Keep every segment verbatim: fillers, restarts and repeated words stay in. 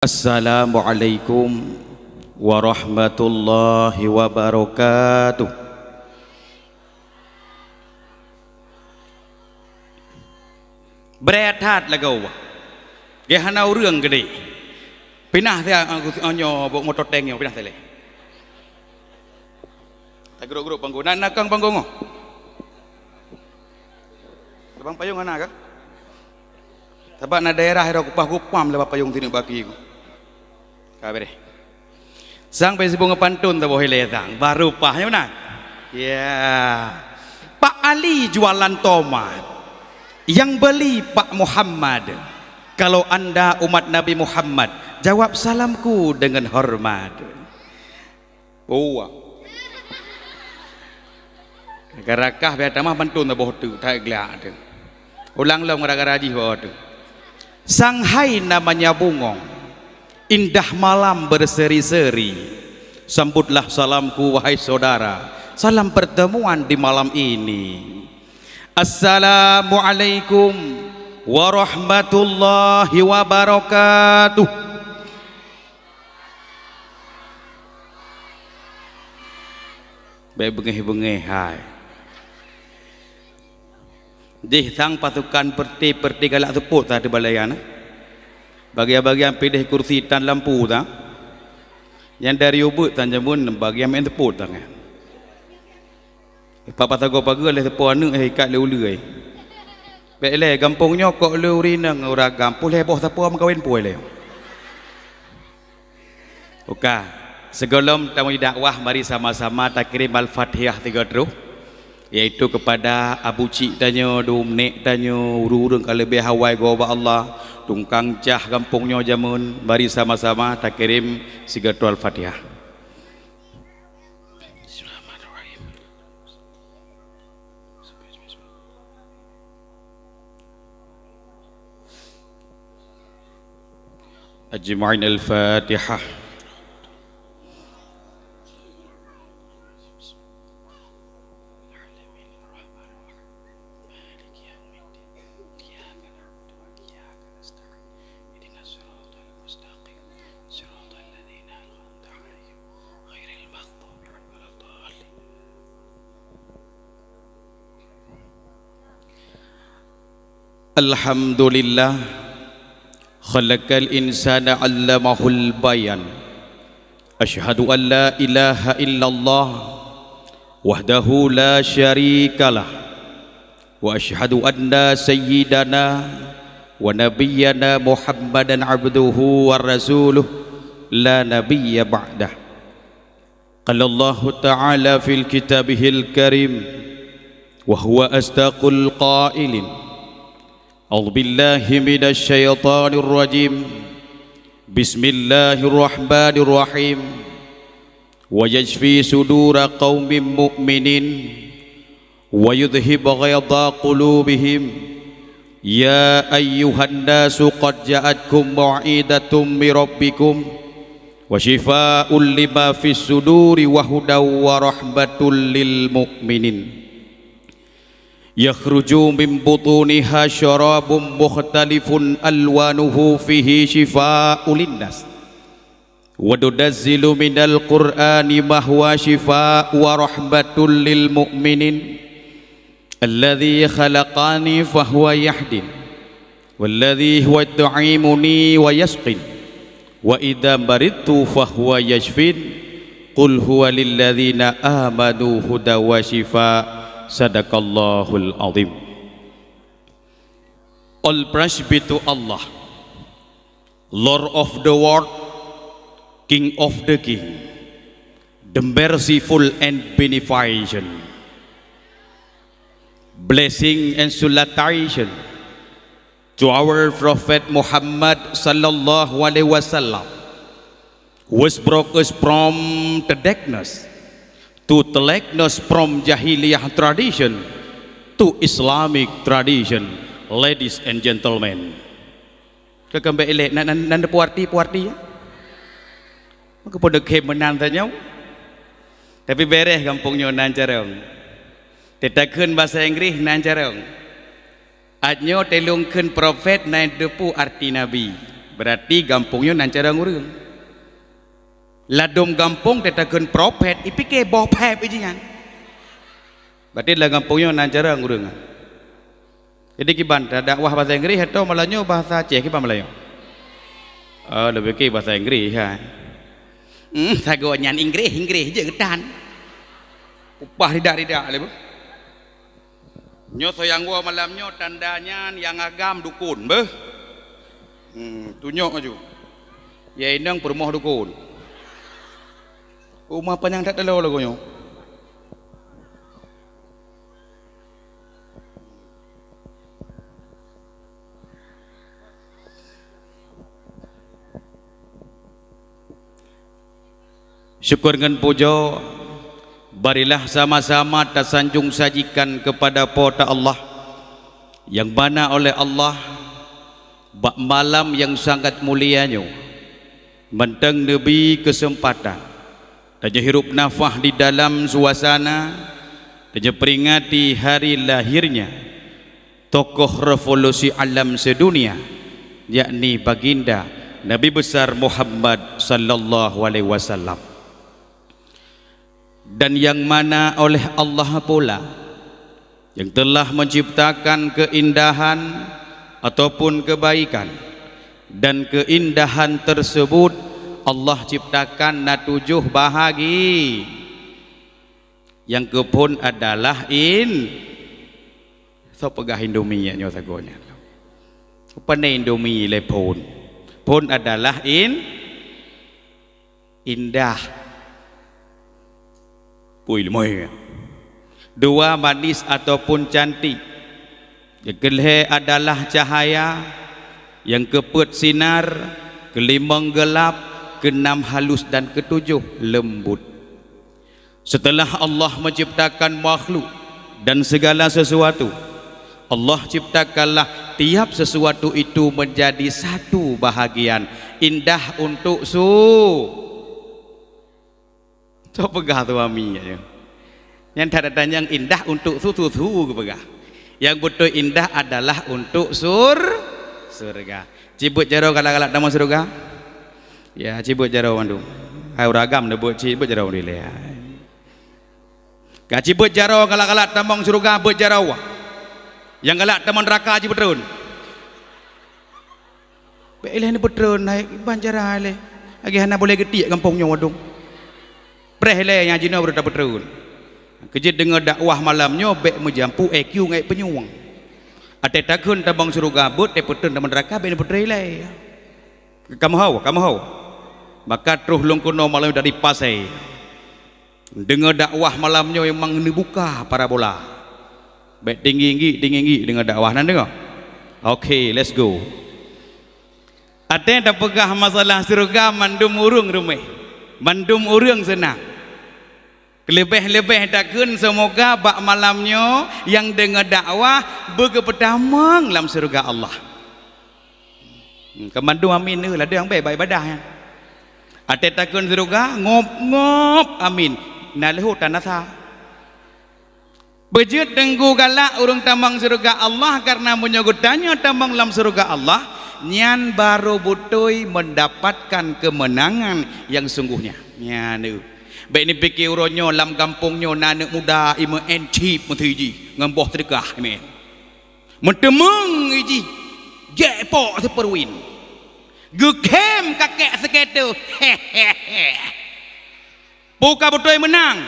Assalamualaikum warahmatullahi wabarakatuh. Brat that lagoe. Geuhana ureuëng geude. Pinah siat nyoe bak moto tank nyoe pinah teuh lé. Tagrok-grok panggong. Na, na kang panggong oh. Tabang payong hana kah? Sabab na daerah ira kupah gupam lé bak payong sineuk baki ku. Ka bereh. Sang bai sibong pantun taboh ilée sang. Baru pah nyoe na. Ya. Pak Ali jualan tomat. Yang beli Pak Muhammad. Kalau anda umat Nabi Muhammad, jawab salamku dengan hormat. Uwa. Gara-gara kah biar tamah mantun boh tu, tak gelak tu. Ulang lom gara-gara jih boh tu. Sang hai namanya bungong, indah malam berseri-seri. Sambutlah salamku wahai saudara. Salam pertemuan di malam ini. Assalamualaikum warahmatullahi wabarakatuh. Bék beungéh-beungéh hai. Jih sang pasukan peureuté-peureuté galak seupôt sa teubalaian. Bagian-bagian pideh kursi tan lampu sa. Nyang dari ubeuet tan jameun bagian meu'en seupôt sa nyan. Papa sagoe pageue lé seupôt aneuëk eh ikat lé uleue eh. Bék lé gampông nyoe kok lé ureuëng inong ureuëng agam pulhée boh sapeue meukawen puih lé. Oka, sigohlom tameudakwah mari sama-sama takrim Al-Fatihah sigoe troh, yaitu kepada abu cik tanyoe, dum nek tanyoe, ureuëng-ureuëng ka leubeh awai goe bak Allah, tungkang cah gampông nyoe jameun, mari sama-sama takrim sigoe troh Al-Fatihah. Bismillahirrahmanirrahim. أجمعين الفاتحة. الحمد لله، خلق الإنسان علمه البيان. أشهد أن لا إله إلا الله وحده لا شريك له، وأشهد أن سيدنا ونبينا محمدا عبده ورسوله لا نبي بعده. قال الله تعالى في كتابه الكريم، وهو أصدق القائلين، أعوذ بالله من الشيطان الرجيم، بسم الله الرحمن الرحيم، ويشفي صدور قوم مؤمنين، ويذهب غيظ قلوبهم. يا أيها الناس قد جاءتكم موعظة من ربكم وشفاء لما في الصدور وهدى ورحمة للمؤمنين. يخرج من بطونها شراب مختلف ألوانه فيه شفاء للناس. وننزل من القرآن ما هو شفاء ورحمة للمؤمنين. الذي خلقني فهو يهدين. والذي هو يطعمني ويسقين. وإذا مرضت فهو يشفين. قل هو للذين آمنوا هدى وشفاء. صدق الله العظيم. All praise be to Allah. Lord of the world, King of the king, the merciful and beneficent. Blessing and salutation to our Prophet Muhammad sallallahu alaihi wasallam, who has brought us from the darkness to the likeness, from jahiliyah tradition to Islamic tradition. Ladies and gentlemen, Ka keumbek ilek, nan, nan, nan puarti, puarti, ya? Maka pun deukhém meunan tanyoe. Tapi bereh gampông nyoe nan carông. Teutakheun basa Inggris nan carông. At nyoe teulông kheun prophet nan teupeue arti nabi. Berarti gampông nyoe nan carông ureuëng. Ladôm gampông teutakheun prophet, ipike boh phép iji nyan. Berarti lam gampông nyoe nan carông ureuëng. Jadi kiban, dakwah bahasa Inggris atau Melanyu bahasa Aceh, kiban Melanyu? Oh, lebih ke bahasa Inggris, ha. Hmm, sagoe nyan Inggris, Inggris je geutan. Upah ridak-ridak lé beuh. Nyoe soe nyang woe malam nyoe tanda nyan nyang agam dukon beuh. Hmm, tunyok laju. Ya inong peurumoh dukon. Uma panyang that talo lagu nyoe. Syukur ngon pujoe, marilah sama-sama tasanjong sajikan keupada Po teu Allah, nyang mana oleh Allah bak malam nyang sangat mulia nyoe mantong neubri keuseumpatan tanyoe hirup nafah di dalam suasana tanyoe peuringati hari lahirnya tokoh revolusi alam sedunia, yakni Baginda Nabi Besar Muhammad sallallahu alaihi wasallam. Dan yang mana oleh Allah pula yang telah menciptakan keindahan ataupun kebaikan, dan keindahan tersebut Allah ciptakan na tujoh bahagi. Nyang keuphon adalah in-, soe peugah Indomie nyoe sagoe nyan? Pane Indomie lé phon? Phon adalah in-, indah. Pui leumoi. Dua, manis ataupun cantik. Nyang keulhée adalah cahaya, nyang keupeuet sinar, keulimong geulap, keunam halus dan keutujoh leumbut. Setelah Allah menciptakan makhluk dan segala sesuatu, Allah ciptakanlah tiap sesuatu itu menjadi satu bahagian indah untuk su-, soe peugah suami nyan? Nyan that-that nyang indah untuk su-, su-, su geupeugah. Nyang beutôi indah adalah untuk sur-, surga. Cibeuet jaroe galak-galak tamong surga. Ya, cibeuet jaroe mandum. Hai ureuëng agam neubeuet, cibeuet jaroe mandum ilée. Ka cibeuet jaroe galak-galak tamong surga, beuet jaroe. Nyang galak tamong neuraka jipeutreun. Bék ilée neupeutreun hai ban jaroe lé. Lagée hana boleh geutiek gampông nyoe wadong. Preh ilée nyang jinoe baru tapeutreun. Keujeuet deungoe dakwah malam nyoe bék meujampu I Q ngon peunyueng. Até takheun tamong surga beuet, teupeutreun tamong neuraka bék neupeutreun ilée. Kamoe ho, kamoe ho. Maka troh lôn keunoe malam dari Pasé. Deungoe dakwah malam nyoe memang neubuka parabola. Bék tinggi-tinggi, tinggi-tinggi deungoe dakwah, na deungoe? Oke, let's go. Até tapeugah masalah syeuruga mandum ureuëng reumeh, mandum ureuëng seunang. Leubeh-leubeh takheun seumoga bak malam nyoe nyang deungoe dakwah beugeupeutamong lam syeuruga Allah. Hmm, keumandum amin nyoe ladang bék bak ibadah nyan. Até takheun syeuruga, ngop-ngop amin. Na leuhot tanasa. Beujeuet teunggu galak ureuëng tamong syeuruga Allah, kareuna meunyoe geutanyoe tamong lam syeuruga Allah, nyan barô beutôi mendapatkan keumeunangan nyang sungguhnya. Nyan nyoe. Bék neupike uroe nyoe lam gampông nyoe na aneuëk muda imeu'en chip meuseujih ngon boh seudeukah imeu'en. Meuteumong ijih, jek pok seupeurwin. Geukhem kakek seukeuteu. Pu ka beutôi meunang?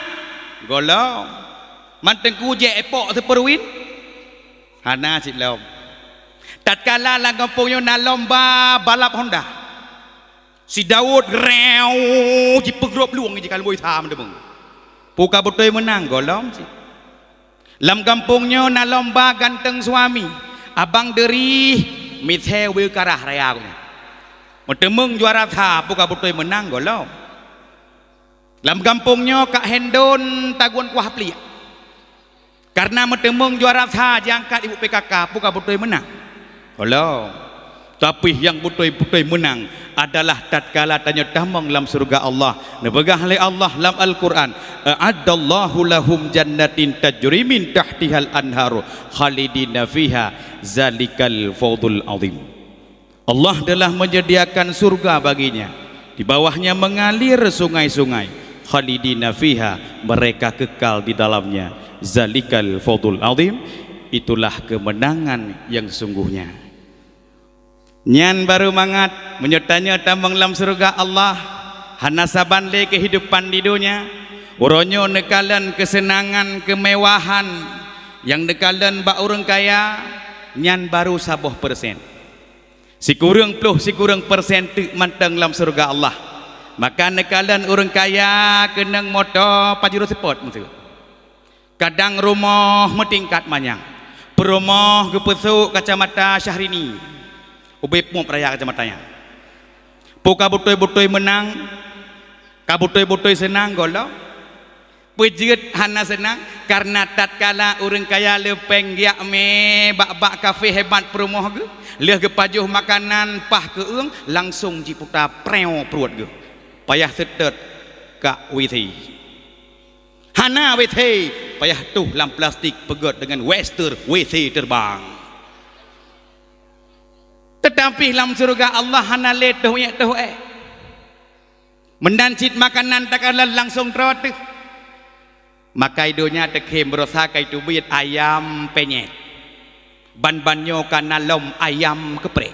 Gohlom. Man teungku jek pok seupeurwin? Hana cit lom. Tatkala lam gampông nyoe na lomba balap Honda. Si Daud reu jipeugrop lueng jih ka leumboi sa meuteumong. Pu ka beutôi meunang? Gohlom cit. Lam gampông nyoe na lomba ganteng suami, abang deurih, misé weue karah raya geuh nyan. Meuteumong juara sa, pu ka beutôi meunang? Gohlom. Lam gampông nyoe kak hendon tagun kuah pliek. Kareuna meuteumong juara sa jiangkat ibu P K K, pu ka beutôi meunang? Gohlom. Tapi nyang beutôi-beutôi meunang adalah tatkala tanyoe tamong lam syeuruga Allah. Neupeugah lé Allah lam Al-Qur'an, "A'addallahu lahum jannatin tajri min tahtihal anharu khalidina fiha zalikal fawzul azim." Allah telah menyediakan surga baginya. Di bawahnya mengalir sungai-sungai. Khalidina fiha, mereka kekal di dalamnya. Zalikal fawzul azim, itulah kemenangan yang sesungguhnya. Nyan barô mangat, meunyoe tanyoe tamong lam syeuruga Allah, hana saban lé keuhidupan di donya. Uroe nyoe neukalon keuseunangan, keumewahan nyang neukalon bak ureuëng kaya, nyan barô saboh persen. Sikureueng ploh sikureueng persen teuk mantong lam syeuruga Allah. Maka neukalon ureuëng kaya keunong moto Pajero Sport meuseue. Kadang rumoh meutingkat manyang. Peurumoh geupeusok kacamata Syahrini. Ubé peuet raya kacamata nyan. Peue ka beutôi-beutôi meunang, ka beutôi-beutôi seunang gohlom. Peue jeuet hana seunang, kareuna tatkala ureuëng kaya le péng geujak mé bak-bak kafé hebat peurumoh geuh, lheueh geupajoh makanan paih keu-ueng, langsong jiputa preuet geuh. Payah seutôt ka WC. Hana WC, payah tuh lam plastik peugét deungon wester WC terbang. Teutapi lam syeuruga Allah hana lé toh ék toh ék. Meunan cit makanan takalon langsong troe teuh. Maka i donya teukhém beurasa ka iteubiet ayam penyet. Ban-ban nyoe ka na lom ayam keuprek.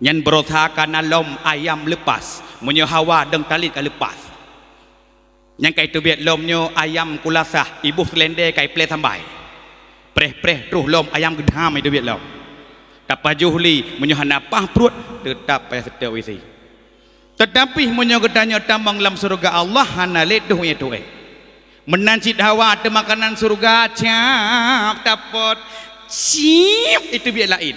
Nyan beurasa ka na lom ayam leupas. Meunyoe hawa dong talét ka leupas. Nyang ka iteubiet lom nyoe ayam kulasah, iboh seulendé ka iplé sambai. Preh-preh troh lom ayam geudham iteubiet lom. Tapajoh lé meunyoe hana paih pruet, teutap payah seutôt WC. Teutapi meunyoe geutanyoe tamong lam syeuruga Allah hana lé toh ék toh ék. Meunan cit hawa ateueh makanan syeuruga cap tapot, cip iteubiet laén.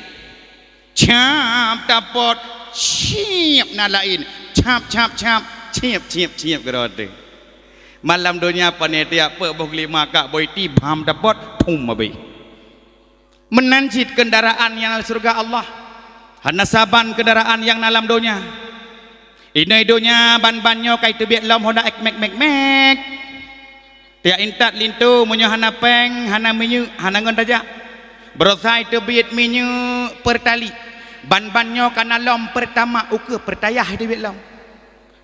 Cap tapot, cip na laén. Cap, cap, cap, cip, cip, cip keudroe teuh. Malam donya pane tiak peuet boh geulima kak boh iti bham tapot, phum abéh. Meunan cit keundaraan nyang na syeuruga Allah. Hana saban keundaraan nyang na lam donya. Inoe donya ban-ban nyoe ka iteubiet lom Honda X-Max, Max, Max. Tiak intat linto meunyoe hana péng, hana minyeuk, hana ngon tajak. Beurasa iteubiet minyeuk Pertalite. Ban-ban nyoe ka na lom Pertamax ukeue Pertayah iteubiet lom.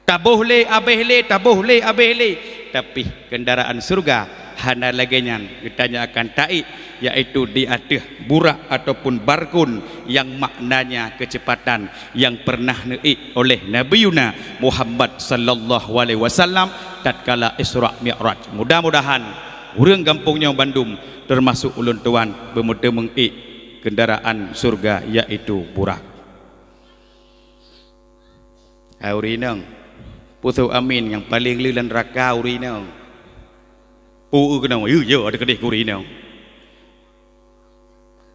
Taboh lé, abéh lé, taboh lé, abéh lé. Tapi keundaraan syeuruga hana lagée nyan. Geutanyoe akan taék, yaitu di ateueh burak ataupun barkun nyang maknanya keuceupatan nyang peureunah neuék oleh Nabiyuna Muhammad sallallahu alaihi wasallam tatkala Isra Mi'raj. Mudah-mudahan ureuëng gampông nyoe bandum, teumasok ulôn tuan, beumeuteumeung ék keundaraan syeuruga, yaitu burak. Hai ureuëng inong, peue sôk amin nyang paleng le lam neuraka ureuëng inong. Peue keunong, yue, yue, ada keudeh keu ureuëng inong.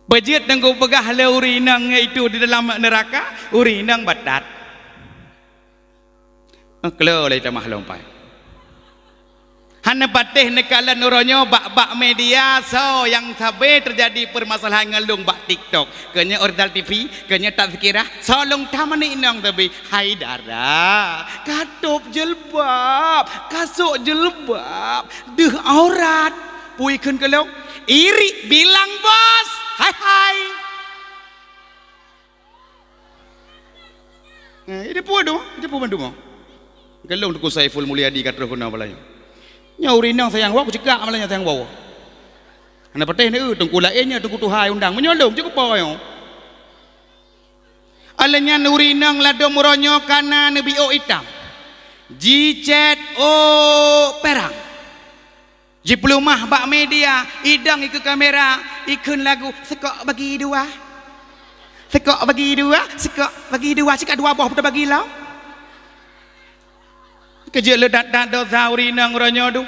Beujeuet teungku peugah lé ureuëng inong, yaitu di dalam neuraka, ureuëng inong batat. Klo lé tamah lom pai. Hana patéh neukalon uroe nyoe bak-bak media soe nyang sabe teujadi peumasalahan ngon lôn bak TikTok. Keu nyoe Oriental T V, keu nyoe Tazkirah, soe lôn tam aneuk inong sabe. Hai dara, ka tôb jilbab, ka sôk jilbab, deuh aurat. Peue kheun keu lôn? Irik bilang bos. Hai, hai. Eh, itu pun tu, itu pun bantu mau. Gelong Teungku Saiful Mulyadi ka troh keunoe balayu. Nyoe ureuëng inong sayang woe, kucekak malah nyoe sayang woe. Hana patéh ni, eh, teungku laén nyoe, teungku tuhai undang. Meunyoe lôn, cukôp po nyoe. Alèh nyan ureuëng inong ladôm uroe nyoe ka na neubi ôk itam. Jicét ôk peurang. Jipeuleumah bak media, idong ikeue kamera, ikheun lagu, "Seukok bagi dua. Seukok bagi dua, seukok bagi dua." Sikak dua boh beutôi bagi lom. Keujeuet le that-that dosa ureuëng inong uroe nyoe dum.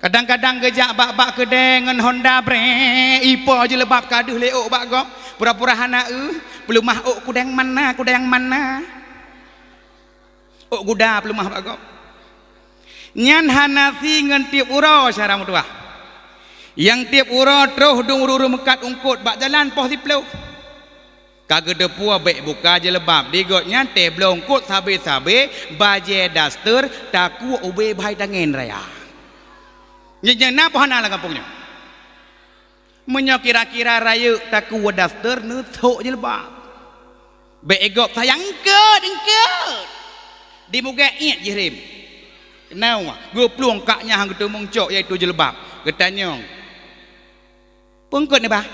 Kadang-kadang geujak bak-bak keudè ngon Honda brek, ipo jilbab ka deuh lé ôk bak gob. Pura-pura hana eu, peuleumah ôk kudang mana, kudang mana. Ôk guda peuleumah bak gob. Nyan hana sie ngon tieb uroe syedara meutuwah. Nyang tieb uroe troh dum ureuëng-ureuëng meukat eungkôt bak jalan poh siplôh. Ka geuteupeue bék buka jilbab, di gobnyan teuh bloe eungkôt sabe-sabe, bajée daster, takue ubé bhai tangen raya. Nyan, nyan na poh hana lam gampông nyoe. Meunyoe kira-kira rayeuk takue daster neusok jilbab. Bék gob sayang eungkôt, eungkôt. Di mugét iék jih rém. Keunoe geuplueng kak nyang geuteumeung cok, yaitu jilbab. Geutanyong, "Peue eungkôt nibak?"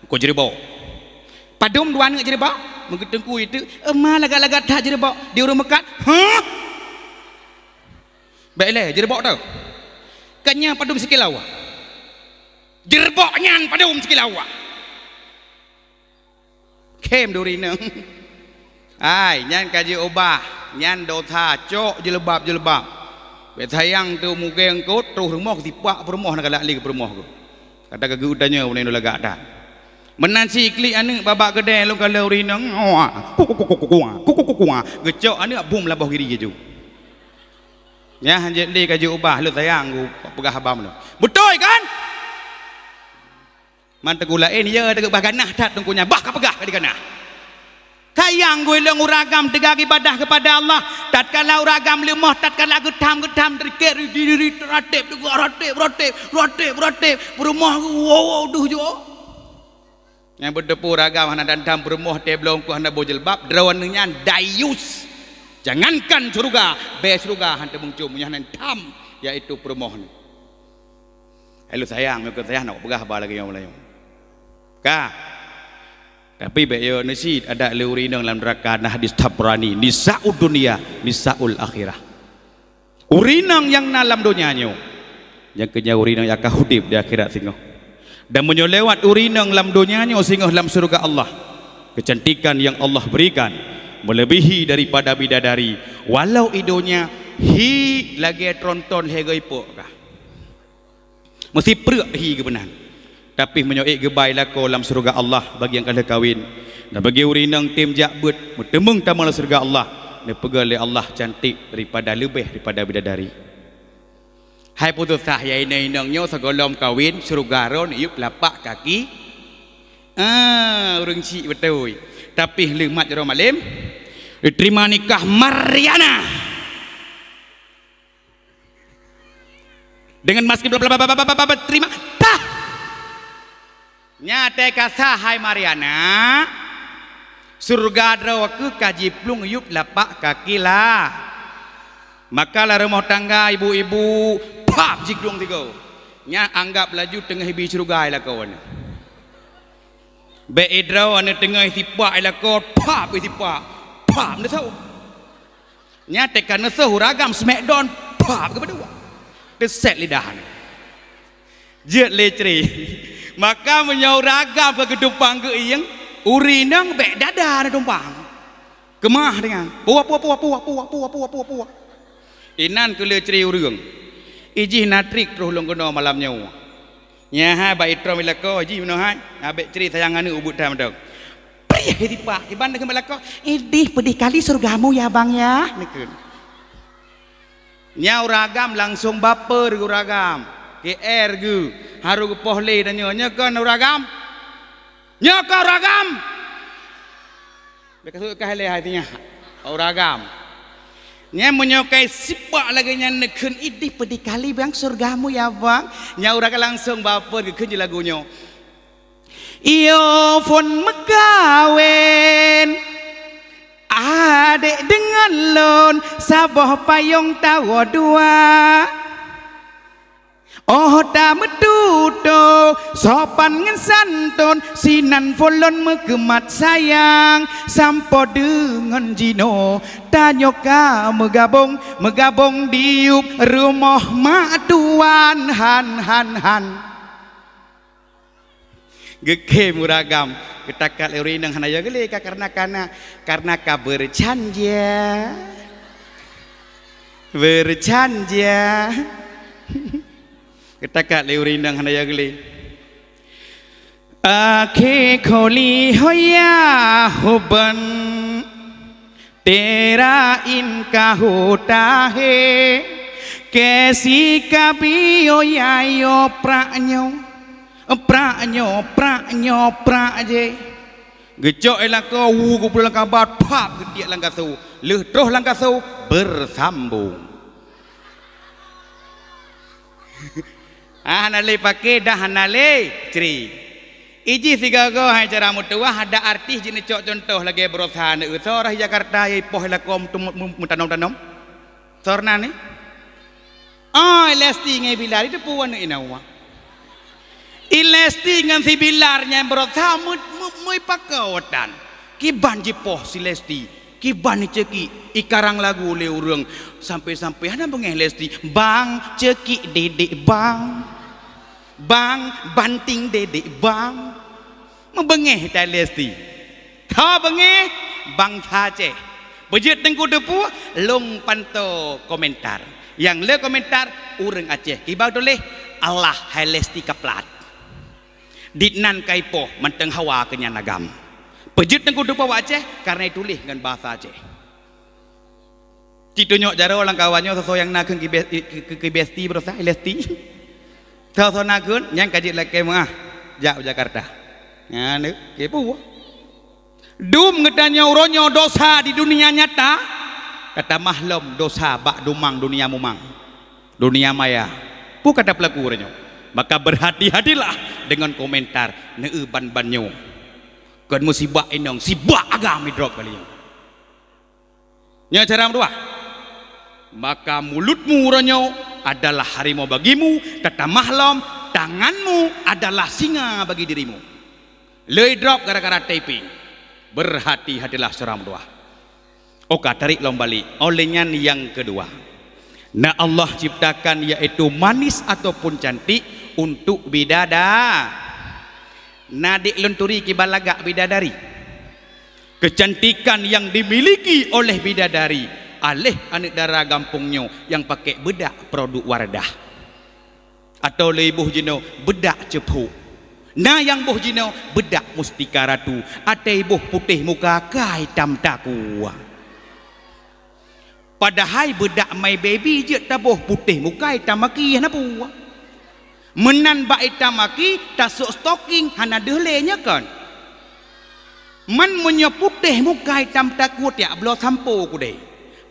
"Eungkôt jeureubok." "Padum dua neuk jeureubok?" Meugeuteungku itu, "Ema lagak-lagak that jeureubok di ureuëng meukat." "Hah? Bék lé jeureubok teuh. Kan nyan padum sikilo." "Jeureubok nyan padum sikilo?" Khém di ureuëng inong. Ai, nyan ka jiubah, nyan dosa, cok jilbab-jilbab. Bék sayang teuh mugét eungkôt, troh rumoh sipak peurumoh na galak lé peurumoh geuh. Kata ka geutanyoe uneuen lagak that. Meunan siklik aneuëk babah keudè lôn kalon ureuëng inong, kuku kuku kuku, kuku kuku kuku, geucok aneuëk bum laboh giri jih. Nyan hanjeuet lé ka jiubah, lôn sayang geupeugah haba meunyoe. Beutôi kan? Man teungku laén, ya, teungku bah ganah that teungku nyan, bah ka peugah ka diganah. Sayang geuh lôn ureuëng agam teuga ibadah keupada Allah. Tatkala ureuëng agam leumoh, tatkala geutham-geutham, teukeuri diri, rateb, teugok rateb, rateb, rateb, rateb, peurumoh geuh, wow, wow, deuh jok. Nyang beuteupeue ureuëng agam hana dandam peurumoh, teuh bloe eungkôt hana boh jilbab, droeneuh nyan dayus. Jangankan syeuruga, bèe syeuruga han teumeung cium, nyan hana tham, yaitu peurumoh nyoe. Hai lôn sayang, meukon sayang nak peugah haba lagèe nyoe meulayeue. Ka. Tapi bék yo neusiet adak lé ureuëng inong lam neuraka, na hadis Tabrani, "Nisaud dunya, nisaul akhirah." Ureuëng inong nyang na lam donya nyoe, nyang keu nyan ureuëng inong nyang akan udeb di akhirat singoh. Dan meunyoe lewat ureuëng inong lam donya nyoe singoh lam syeuruga Allah, kecantikan yang Allah berikan melebihi daripada bidadari, walau i donya hi lagèe tronton lhèe goe ipok kah. Meusipreuk hi geuh meunan. Tapi meunyoe ék geuba i lakoe lam syeuruga Allah bagi nyang ka lheueh kawen, dan bagi ureuëng inong tem jak beuet meuteumeung tamong lam syeuruga Allah, neupeugah lé Allah cantik daripada, leubeh daripada bidadari. Hai peue susah ya inong-inong nyoe sigohlom kawen, syeuruga droe neuyueb lapak kaki. Ah, ureuëng chik beutôi. Tapi leumat jaroe malem, diterima nikah Mariana. Dengan mas terima. Tah! Nyan teuka sah hai Mariana, syeuruga droe keuh ka jiplueng yup lapak kaki lah. Maka lam rumoh tangga ibu-ibu, pap jiklueng tiga. Nyan anggap laju teungoh ibi syeuruga i lakoe nyan. Bék idroe aneuk teungoh isipak i lakoe, pap isipak, pap neusoh. Nyan teuka neusoh ureuëng agam smackdown, pap geupeudua. Teusét lidah nyan. Jeuet lé cre. Maka meunyoe ureuëng agam ka geutumpang geuieng, ureuëng inong bék dada neutumpang. Keumah deungon, "Puah, puah, puah, puah." Inan keu lé cre ureuëng. Ijih na trik troh lôn keunoe malam nyoe. Nyan hai bak itrom i lakoe, jih meunoe hai. Abék cre sayang aneuk ubeut that mantong. Prih isipak, iban deungon bak lakoe, "Idih pedih kali syeurugamu ya, Bang, ya." Neukheun. Nyan ureuëng agam langsong baper geuh ureuëng agam. K R geuh, harôh geupoh lé tanyoe, "Nyoe kon ureuëng agam? Nyoe kon ureuëng agam?" Bék ka seuôt ka lé hai sinyak, ureuëng agam. Nyan meunyoe kai sipak lagèe nyan neukheun, "Idih pedih kali, Bang, syeurugamu ya, Bang." Nyan ureuëng agam langsong baper geukheun jih lagu nyoe. Iyo phon meukawen, adék deungon lôn saboh payong tawoe dua. Óh tameututoe sopan ngon santôn, sinan phon lôn meukeumat sayang, sampoe deungon jinoe tanyoe ka meugabong, meugabong diyueb rumoh mak tuan, han, han, han. Geukheun ureuëng agam, geutakat lé ureuëng inong hana yö geulé ka, karena kana, karena ka beureucanjia. Beureucanjia. Geutakat lé ureuëng inong hana yö geulé. Akhé kholi hoya huban. Tera in ka hota he, kesi kabi oya yo prak nyo, prak nyo, prak nyo, prak je. Geucok i lakoe, wu geupeulang kabat, pap geutiek lam gasoe, lheueh troh lam gasoe, beusambong. Ah, hana lé paké, dah hana lé cre. Ijih sigoe-goe hai cara meutuwah, ada artis jeuet neucok cuntoh lagée Brosa, neu-eu soe rah Jakarta, ya ipoh lakoe meutum-, meu-, meutanom-tanom. Soe na ni? Oh, Lesti ngon Bilar, itu puan ina wa. I Lesti ngon si Bilar nyan Brosa meu-, meu-, meuipakoe tan. Kiban jipoh si Lesti, kiban icekik, ikarang lagu lé ureuëng. Sampai-sampai hana beungéh Lesti, "Bang, cekik dedek, Bang." Bang, banting dedek, Bang. Meubeungéh tai Lesti. Tho beungéh, bangsa Aceh. Beujeuet Teungku Teupeu, lôn pantoe komentar. Nyang le komentar, ureuëng Aceh. Kiban tuléh, "Allah hai Lesti kaplat." Ditnan kaipoh mantong hawa keunyan agam. Peujeuet Teungku Teupeu bak Aceh, karena ituléh ngon bahasa Aceh. Cit tunyok jaroe lam kawan nyoe, soe-soe nyang na kheun keu be-, keu, keu, keu besti Brosa, Lesti. Soe-soe na kheun, nyan ka jeuet lakée meuah jak u Jakarta. Nyan, oke, peue? Dum geutanyoe uroe nyoe dosa di dunia nyata, tatamah lom dosa bak dumang dunia mumang, dunia maya. Peue ka tapeulaku uroe nyoe? Maka berhati-hatilah dengan komentar neu ban-ban nyoe. Kon musibah inong, sibak agam idrop kali nyoe. Nyoe cara meutuah. Maka mulutmu uroe nyoe adalah harimau bagimu, tatamah lom, tanganmu adalah singa bagi dirimu. Lheueh drop gara-gara typing. Berhati-hatilah cara meutuah. Oka tarik lom balik. Oleh nyan nyang keudua. Na Allah ciptakan yaitu manis ataupun cantik untuk bidada-, Na dék lôn turi kiban lagak bidadari. Keucantikan nyang dimiliki oleh bidadari, aléh aneuk dara gampông nyoe nyang pakék beudak produk Wardah. Atawa lé boh jinoe beudak ceuphoek. Na nyang boh jinoe beudak mustika ratu, até boh putéh muka ka itam takue. Padahai beudak My Baby jeuet taboh putéh muka itam maki hana peue. Meunan bak itam maki tasok stoking hana deuh lé nyoe kon. Man meunyoe putéh muka itam takue tiak bloe sampo kudée.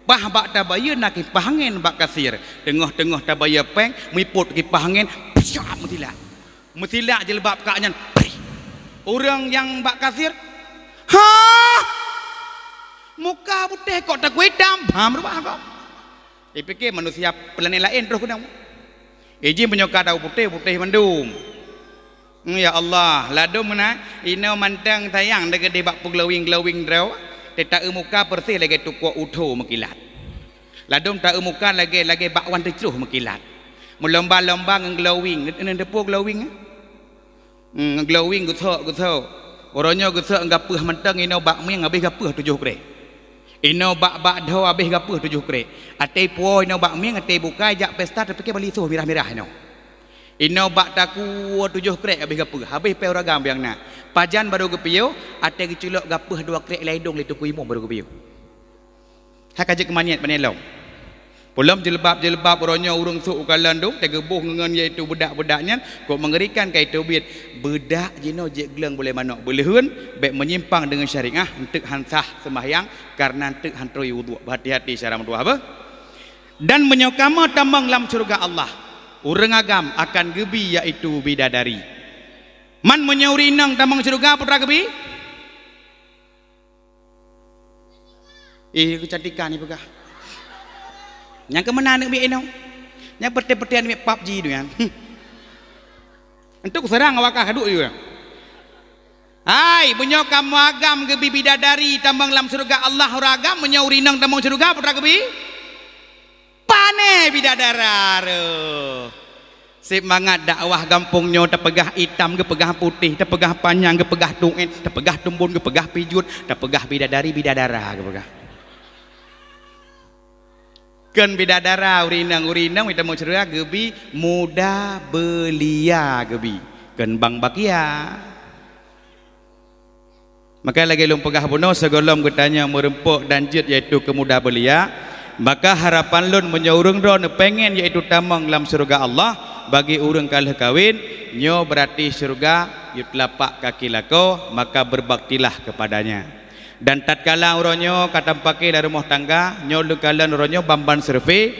Paih bak tabayeue na kipah angén bak kasir, teungoh-teungoh tabayeue péng, meuipot kipah angén, psiap meusilat. Meusilak jilbab kak nyan, prih. Ureuëng nyang bak kasir, "Hah! Muka putéh kok takue itam?" Bam rubah kok. Ipike manusia planet laén troh keudang. Iji meunyoe ka tahu putéh, putéh mandum. Hmm, ya Allah, ladom meunan, inoe mantong sayang deuh keudeh bak peuglowing-glowing droe, teuta eu muka peureséh lagée tukok utho meukilat. Ladom ta eu muka lagée, lagée bakwan teucroh meukilat. Meulomba-lomba ngon glowing. Neuteupeu glowing, eh? Hmm, glowing geusok, geusok. Uroe nyoe geusok gapeuh mantong inoe bak mieng habéh gapeuh tujoh krek. Inoe bak, bak dho habéh gapeuh tujoh krek. Até puwoe inoe bak mieng, até bukai jak pesta tapike bali soh mirah-mirah inoe. Inoe bak takue tujoh krek habéh gapeuh, habéh péng uragam biang na. Pajan barô geupiôh, até geuculok gapeuh dua krek lam idong lé Teungku Imum barô geupiôh. Hai ka jeuet keumanyét bak nilom. Peulom jilbab-jilbab uroe nyoe ureuëng sôk u kalon dum, teugeubôh ngon yaitu beudak-beudak nyan, kok meungerikan ka iteubiet. Beudak jinoe jeuet gleueng bulée manok beuleuheuen, bék meunyimpang deungon syariah, eunteuk han sah seumahyang, kareuna eunteuk han trôi wudhu. Beuhati-hati syara meutuah beuh. Dan meunyoe kamoe tamong lam syeuruga Allah, ureuëng agam akan geubi yaitu bidadari. Man meunyoe ureuëng inong tamong syeuruga, putra geubi? Eh, keucantikan ni peugah. Nyang keumeuna aneuk miet inong. Nyang peuté-peuté aneuk miet pap ji tu nyan. Hmm. Entuk serang awak kah duek yue. Hai, meunyoe kamoe agam geubi bidadari tamong lam syeuruga Allah, ureuëng agam, meunyoe ureuëng inong tamong syeuruga, putra geubi? Pane bidadara reuh. Seumangat dakwah gampông nyoe tapeugah itam geupeugah putéh, tapeugah panyang geupeugah tuet, tapeugah teumbon geupeugah pijuet, tapeugah bidadari bidadara geupeugah. Kon bidadara ureuëng inong, ureuëng inong itamong syeuruga geubi muda belia geubi. Kon bang bakia. Maka lagée lôn peugah bunoe sigohlom geutanyoe meureumpok dan jeuet yaitu keu muda belia, maka harapan lôn meunyoe ureuëng droe neupengen yaitu tamong lam syeuruga Allah bagi ureuëng ka lheueh kawen, nyoe beurati syeuruga yue teulapak kaki lakoe, maka berbaktilah kepadanya. Dan tatkala uroe nyoe ka tampake lam rumoh tangga, nyoe leukalon uroe nyoe ban-ban survei,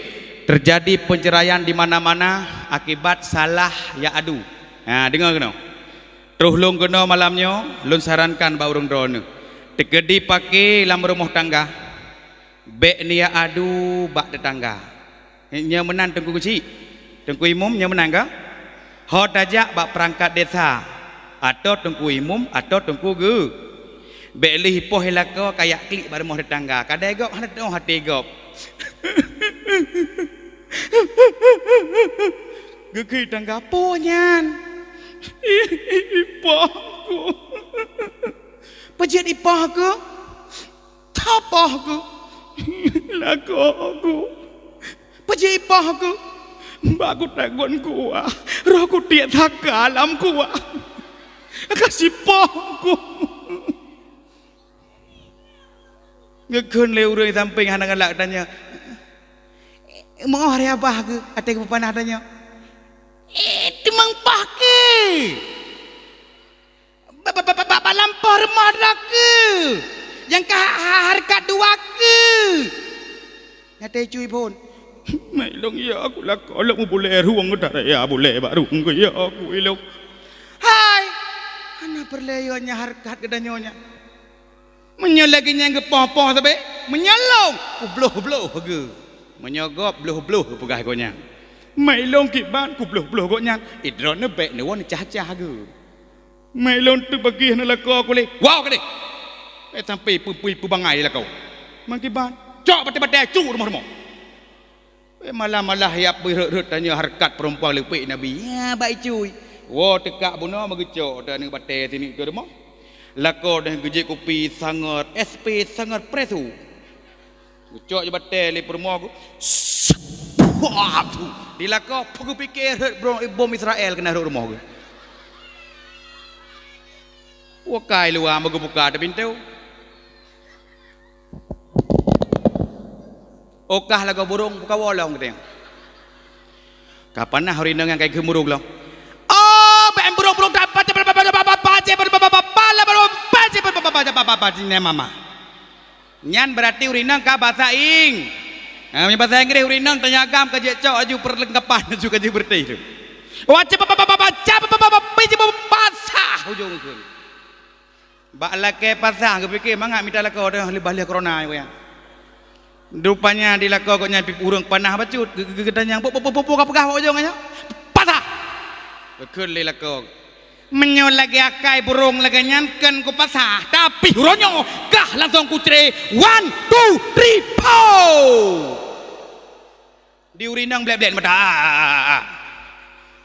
teujadi peuceuraian di mana-mana akibat salah ya adu. Ha, deungoe keunoe. Troh lôn keunoe malam nyoe, lôn sarankan bak ureuëng droeneueh, teukeudi paké lam rumoh tangga, bék neujak adu bak teutangga. Nyoe meunan Teungku Geuchik, Teungku Imum, nyoe meunan ka? Ho tajak bak peurangkat desa, atau Teungku Imum, atau Teungku Geu-, bék lheueh poh lakoe kajak klik bak rumoh teutangga, kadai gob hana teuoh até gob. Geukheun tangga, "Peue nyan?" "Ipoh ku." "Peue jeuet ipoh ku?" "Tapoh ku." "Lakoe ku." "Peue jeuet ipoh ku?" "Bak ku tagon kuah, roh ku tiek saka lam kuah, ka sipoh ku." Geukheun lé ureuëng sampéng hana galak tanyoe, "Meu'oh ré abah keuh, até geupeupanah tanyoe?" "Eh, teumang paké. Ba, ba, ba, ba, ba, ba lampôh rumoh droe keuh, nyang ka ha-, ha-, hareukat dua keuh." Nyan teuh Icui phon. "Mai lôn ya, aku lakoe lôn meubulée rueng, darah ya bulée bak rueng ku ya aku ilong." "Hai, hana peureulée yo nyan hareukat geutanyoe nyan. Meunyoe lagée nyan geupoh-poh sabe, meunyoe lôn, kubloh-bloh geuh. Meunyoe gob bloh-bloh geupeugah gobnyan. Mai lôn kiban kubloh-bloh gobnyan, idroe neubek neuwoe neucah-cah geuh." "Mai lôn teubagi hana lakoe ku lé. Woe keudeh! Bék sampai peue-peue peubangai lakoe. Meukiban, cok batée-batée cu rumoh-rumoh." Bék malah-malah ya pih rhot-rhot tanyoe hareukat peurempuan leupek Nabi. Ya, bak Icui. Woe teukak bunoe meugeucok tanyoe batée sineuk keu rumoh. Lakoe deuh geujek kupi sangat, S P sangat presu. Geucok jih batée lé peurumoh geuh. Di lakoe, peugeupiké rhot bro-, bom Israel keunan rhot rumoh geuh. Wakai luwa meugeubuka ateueh pintoe. Okah lagoe burông buka wolong geutanyoe. Ka panah ureuëng inong nyang ka geumurung lom. Oh, bèk burông-burông. Nyan berarti ureuëng inong ka basa ing. Ha, meunyoe basa Inggréh ureuëng inong tanyagam ka jeuet cok laju perlengkapan laju ka jeuet beureuti tu. Wajib basah ujong tu. Bak lakée pasah geupike mangat mita lakoe teuh leubeh lheueh corona nyan. Rupanya di lakoe gobnyan pih ureuëng panah bacut, geu-, geu-, geutanyong, "Peue, peue, peue, peue, peue ka peugah bak ujong nyan?" "Pasah!" Geukheun lé lakoe. "Meunyoe lagée akai burông lagée nyan kheun kupasah, tapi uroe nyoe kah langsong kucre. One, two, three, four!" Di ureuëng inong blét-blét mata.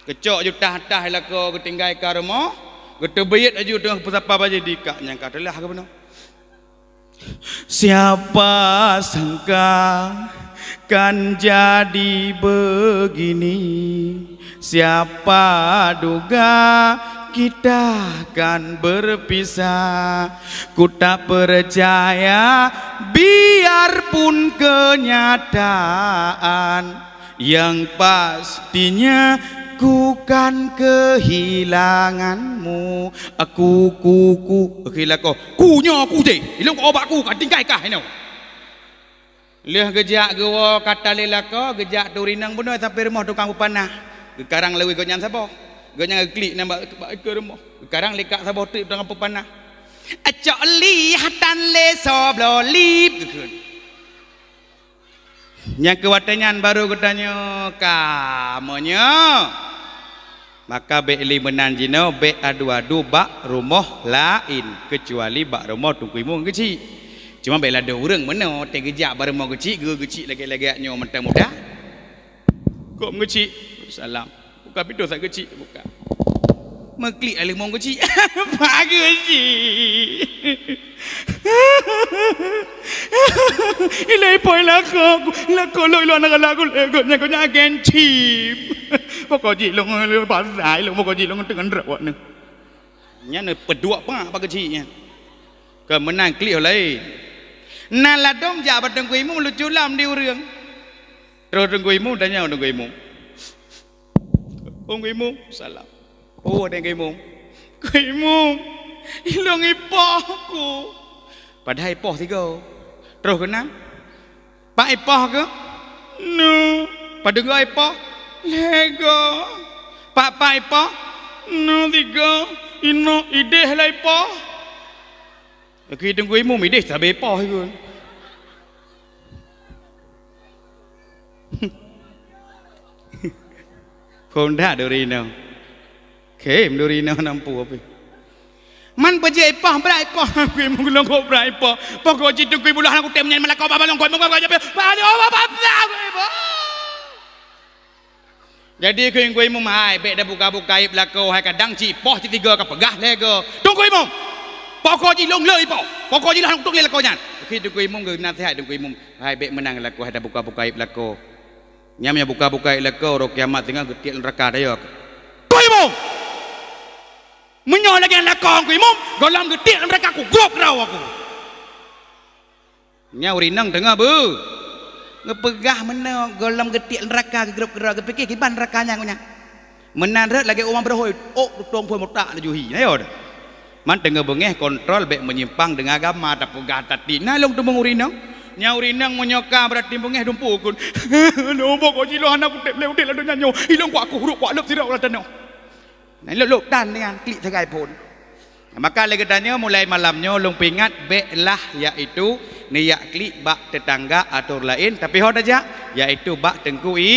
Geucok ju tah-tah lakoe geutinggai ka rumoh, geuteubiet laju teungoh peusapa bajée di kak nyang ka teulah geubunoe. Siapa sangka kan jadi begini. Siapa duga kita kan berpisah. Ku tak percaya biarpun kenyataan. Yang pastinya ku kan kehilanganmu. Aku, ku, ku, ku, ku nyoe ku jih. Ilong obat ku ka tinggai kah inoe. Lheueh geujak geuwoe ka talé lakoe, geujak turi nang bunoe sampoe rumoh tukang peupanah. Geukarang lawét gobnyan saboh. Gobnyan geuklik nang bak, bak keue rumoh. Geukarang lé kak saboh teuk tukang peupanah. "Acok lih tan lé sobloe lip," geukheun. Nyang keu watée nyan barô geutanyoe ka meunyoe. Maka bék lé meunan jinoe bék adu-adu bak rumoh laén, keucuali bak rumoh Teungku Imum Geuchik. Cuma bék ladôh ureuëng meunoe teugeujak bak rumoh Geuchik, geu-, Geuchik lagée-lagée nyoe mantong muda. Kok Geuchik? Salam. Buka pintoe sa Geuchik, buka. Meuklik aléh mong Geuchik. Pak Geuchik. Ilée ipoi lakoe, lakoe lôn ilôn aneuk galak gulée gobnyan, gobnyan agen chip. Pokok jih lôn, lôn pasai lôn, pokok jih lôn teungon rawat nyoe. Nyan peuduek pak Pak Geuchik nyan. Keu meunan klik laén. Na ladôm jak bak Teungku Imum lucu lam di ureuëng. Terus Teungku Imum tanyong Teungku Imum. Teungku Imum, salam. Oh, ada Teungku Imum. Teungku Imum, ilong ipoh ku. Padahai ipoh tiga. Terus keunan. Pak ipoh ke? Nu. Padeuga ipoh? Lego. Pak, pak ipoh? Nu tiga. Inong ideh lé ipoh. Keu Teungku Imum ideh sabe ipoh ikeu. Phon dak duri inong. Khem duri inong nampu api. Man peujeuet ipoh, brat ipoh. Teungku Imum geulong kok brat ipoh. Pokok jih Teungku Imum lah kutem nyan meulakoe bak balong kok Imum kok jabe. Bak nyoe bak bak ipoh. Jadi keu Teungku Imum hai, bèk tabuka-buka aib lakoe hai, kadang cit poh cit tiga ka peugah lé go. Teungku Imum. Pokok jih lôn le ipoh. Pokok jih lah kutuk lé lakoe nyan. Keu Teungku Imum geunaseuhat Teungku Imum. Hai bèk meunan lakoe hai tabuka-buka aib lakoe. Nyan meunyo buka-buka aib lakoe, uroe kiamat teungoh geutiek neuraka tayok. Teungku Imum. Meunyoe lagèe lakoe Teungku Imum, gohlom geutiek neuraka kugrôp keudroe aku. Nyan ureueng inong teungoh beu. Geupeugah meunoe gohlom geutiek neuraka geugrôp keudroe, geupike kiban neuraka nyan geuh nyan. Meunan rhot lagèe umat beurohôi, ôk tutong phôn mutak laju hi. Na yo deh. Man teungoh beungèh kontrol bèk meunyimpang deungon agama, tapeugah tatik. Na lôn teumeung ureueng inong. Nyan ureueng inong meunyoe ka beurati beungèh dumpeue kheun. Lôn bok kok jiloe hana kutem lé udép lam donya nyoe. Ilôn kuat kuhrok kuat leueb sidroe lam tanoh. Nah, lôk-lôk tan nyan klik sagai phôn. Maka lé geutanyoe mulai malam nyoe lôn peuingat bèk lah, yaitu neujak klik bak teutangga atau laén, tapi ho tajak, yaitu bak Teungku I.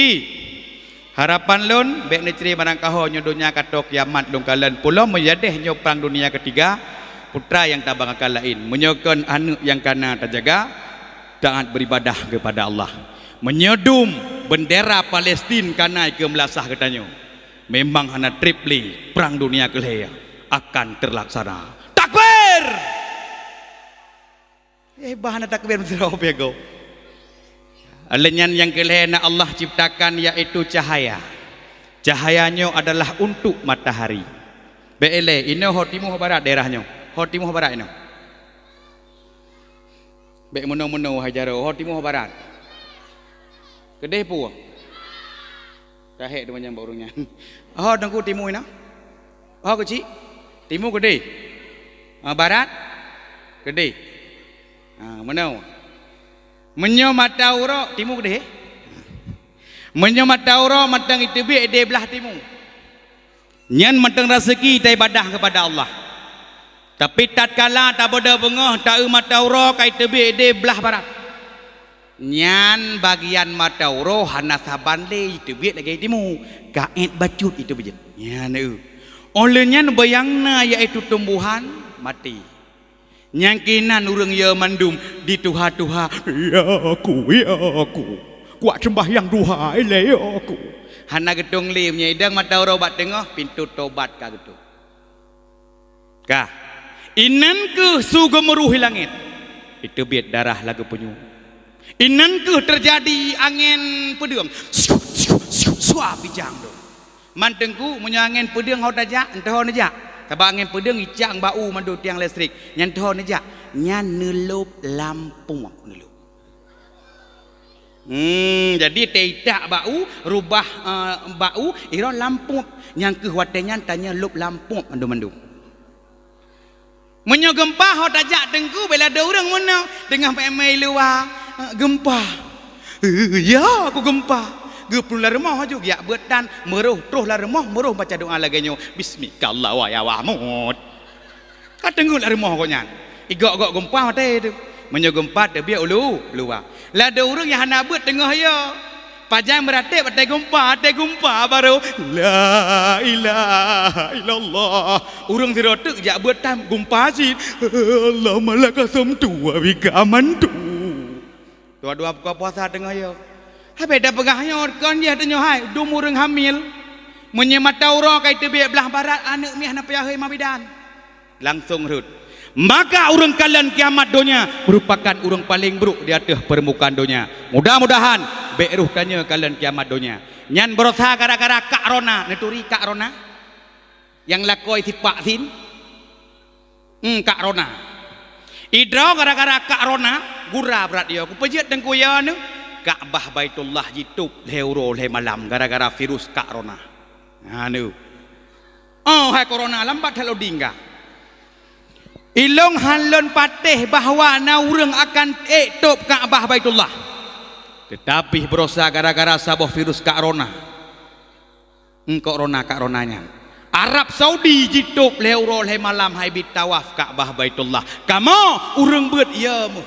Harapan lôn bèk neucre barangkaho nyoe donya ka tô kiamat lôn kalon pulo meujadeh nyoe prang dunia ketiga, putra nyang tabang akan laén. Meunyoe kon aneuk nyang kana tajaga, taat beribadah kepada Allah. Meunyoe dum bendera Palestin kana ikeue meulasah geutanyoe, memang hana treb lé prang dunia keulhèe akan teulaksana. Takbir! Eh, bah hana takbir meusidroe pih go. Lé nyan nyang keulhèe na Allah ciptakan, yaitu cahaya. Cahaya nyoe adalah untuk matahari. Bèk ilèe, inoe ho timu ho barat daerah nyoe. Ho timu ho barat inoe. Bèk meunoe-meunoe hai jaroe, ho timu ho barat. Keudeh peue? Ka hék teuma nyang bak ureueng nyan. Ho teungku timu inoe? Ho keuchik? Timu keudeh? Ah, barat? Keudeh. Ah, meunoe. Meunyoe mata uroe timu keudeh? Meunyoe mata uroe mantong iteubiet ideh blah timu. Nyan mantong raseuki taibadah keupada Allah. Tapi tatkala tabodoh beungoh taeu mata uroe ka iteubiet ideh blah barat, nyan bagian mata uroe hana saban lé iteubiet lagèe timu, ka èt bacut iteubiet. Nyan eu. Óh lheueh nyan beu nyang na yaitu tumbuhan maté. Nyang keunan ureueng yo mandum dituha-tuha, "Ya aku, ya aku, kuat seumbahyang duha ilèe ya aku." Hana geutong lé meunyoe idong mata uroe bak teungoh, pintoe tobat ka geutôp. Ka. Inan keuh su geumeuruh i langèt. Iteubiet darah lagèe punyueng. Inan keuh teujadi angèn peudeueng. Siup, siup, siup, sua bijang dong. Man teungku, meunyoe angèn peudeueng ho tajak, enteuho neujak. Sabab angèn peudeueng icang bak u mandum tiang listrik. Nyan teuho neujak. Nyan neulôb lampôb neulôb. Hmm, jadi teuitak bak u, rubah, eh, bak u, iroh lampôb. Nyang keuh watèe nyan tanyoe lôb lampôb mandum-mandum. Meunyoe geumpa ho tajak teungku, bela dua ureueng meunoe teungoh meu'èn-meu'èn luwa, eh, geumpa. Eh, ya, aku geumpa. Geuplueng lam rumoh aju, geujak beuet tan, meuroh troh lam rumoh, meuroh baca doa lagèe nyoe, "Bismika Allah wa ya Wahmud." Ka teungeut lam rumoh gobnyan. Igok-gok geumpa watèe tu. Meunyoe geumpa teubiet ulu, luwa. Ladôm ureueng nyang hana beuet teungoh yo. Pajan meuratéb watèe geumpa, watèe geumpa barô, "La ilaha illallah." Ureueng sidroe teuk jak beuet tan geumpa cit, "Allahumma laka sumtu wa bika amantu." Dua-dua buka puasa teungoh yo. Habéh tapeugah nyoe kon jih teunyoe hai, dum ureueng hamil. Meunyoe mata uroe ka iteubiet blah barat, aneuk miet hana payah hôi ma bidan. Langsong rhot. Maka ureueng kalon kiamat donya merupakan ureueng paleng brôk di ateueh peurmukaan donya. Mudah-mudahan bèk rôh tanyoe kalon kiamat donya. Nyan barosa gara-gara kak rona, neuturi kak rona? Nyang lakoe sipak sin? Hmm, kak rona. Idroe gara-gara kak rona, gura brat yo. Kupeujeuet teungku yo neu, Ka'bah Baitullah jitôb lhèe uroe lhèe malam gara-gara virus kak rona. Ha neu. Oh, hai korona, lambat that lôn dingga. Ilôn han lôn patéh bahwa na ureueng akan ék tôb Ka'bah Baitullah. Teutapi barosa gara-gara saboh virus kak rona. Eungkôt rona kak rona nyan. Arab Saudi jitôb lhée uroe lhée malam hai bit tawaf Ka'bah Baitullah. Kamoe ureuëng beuet, ya meuh.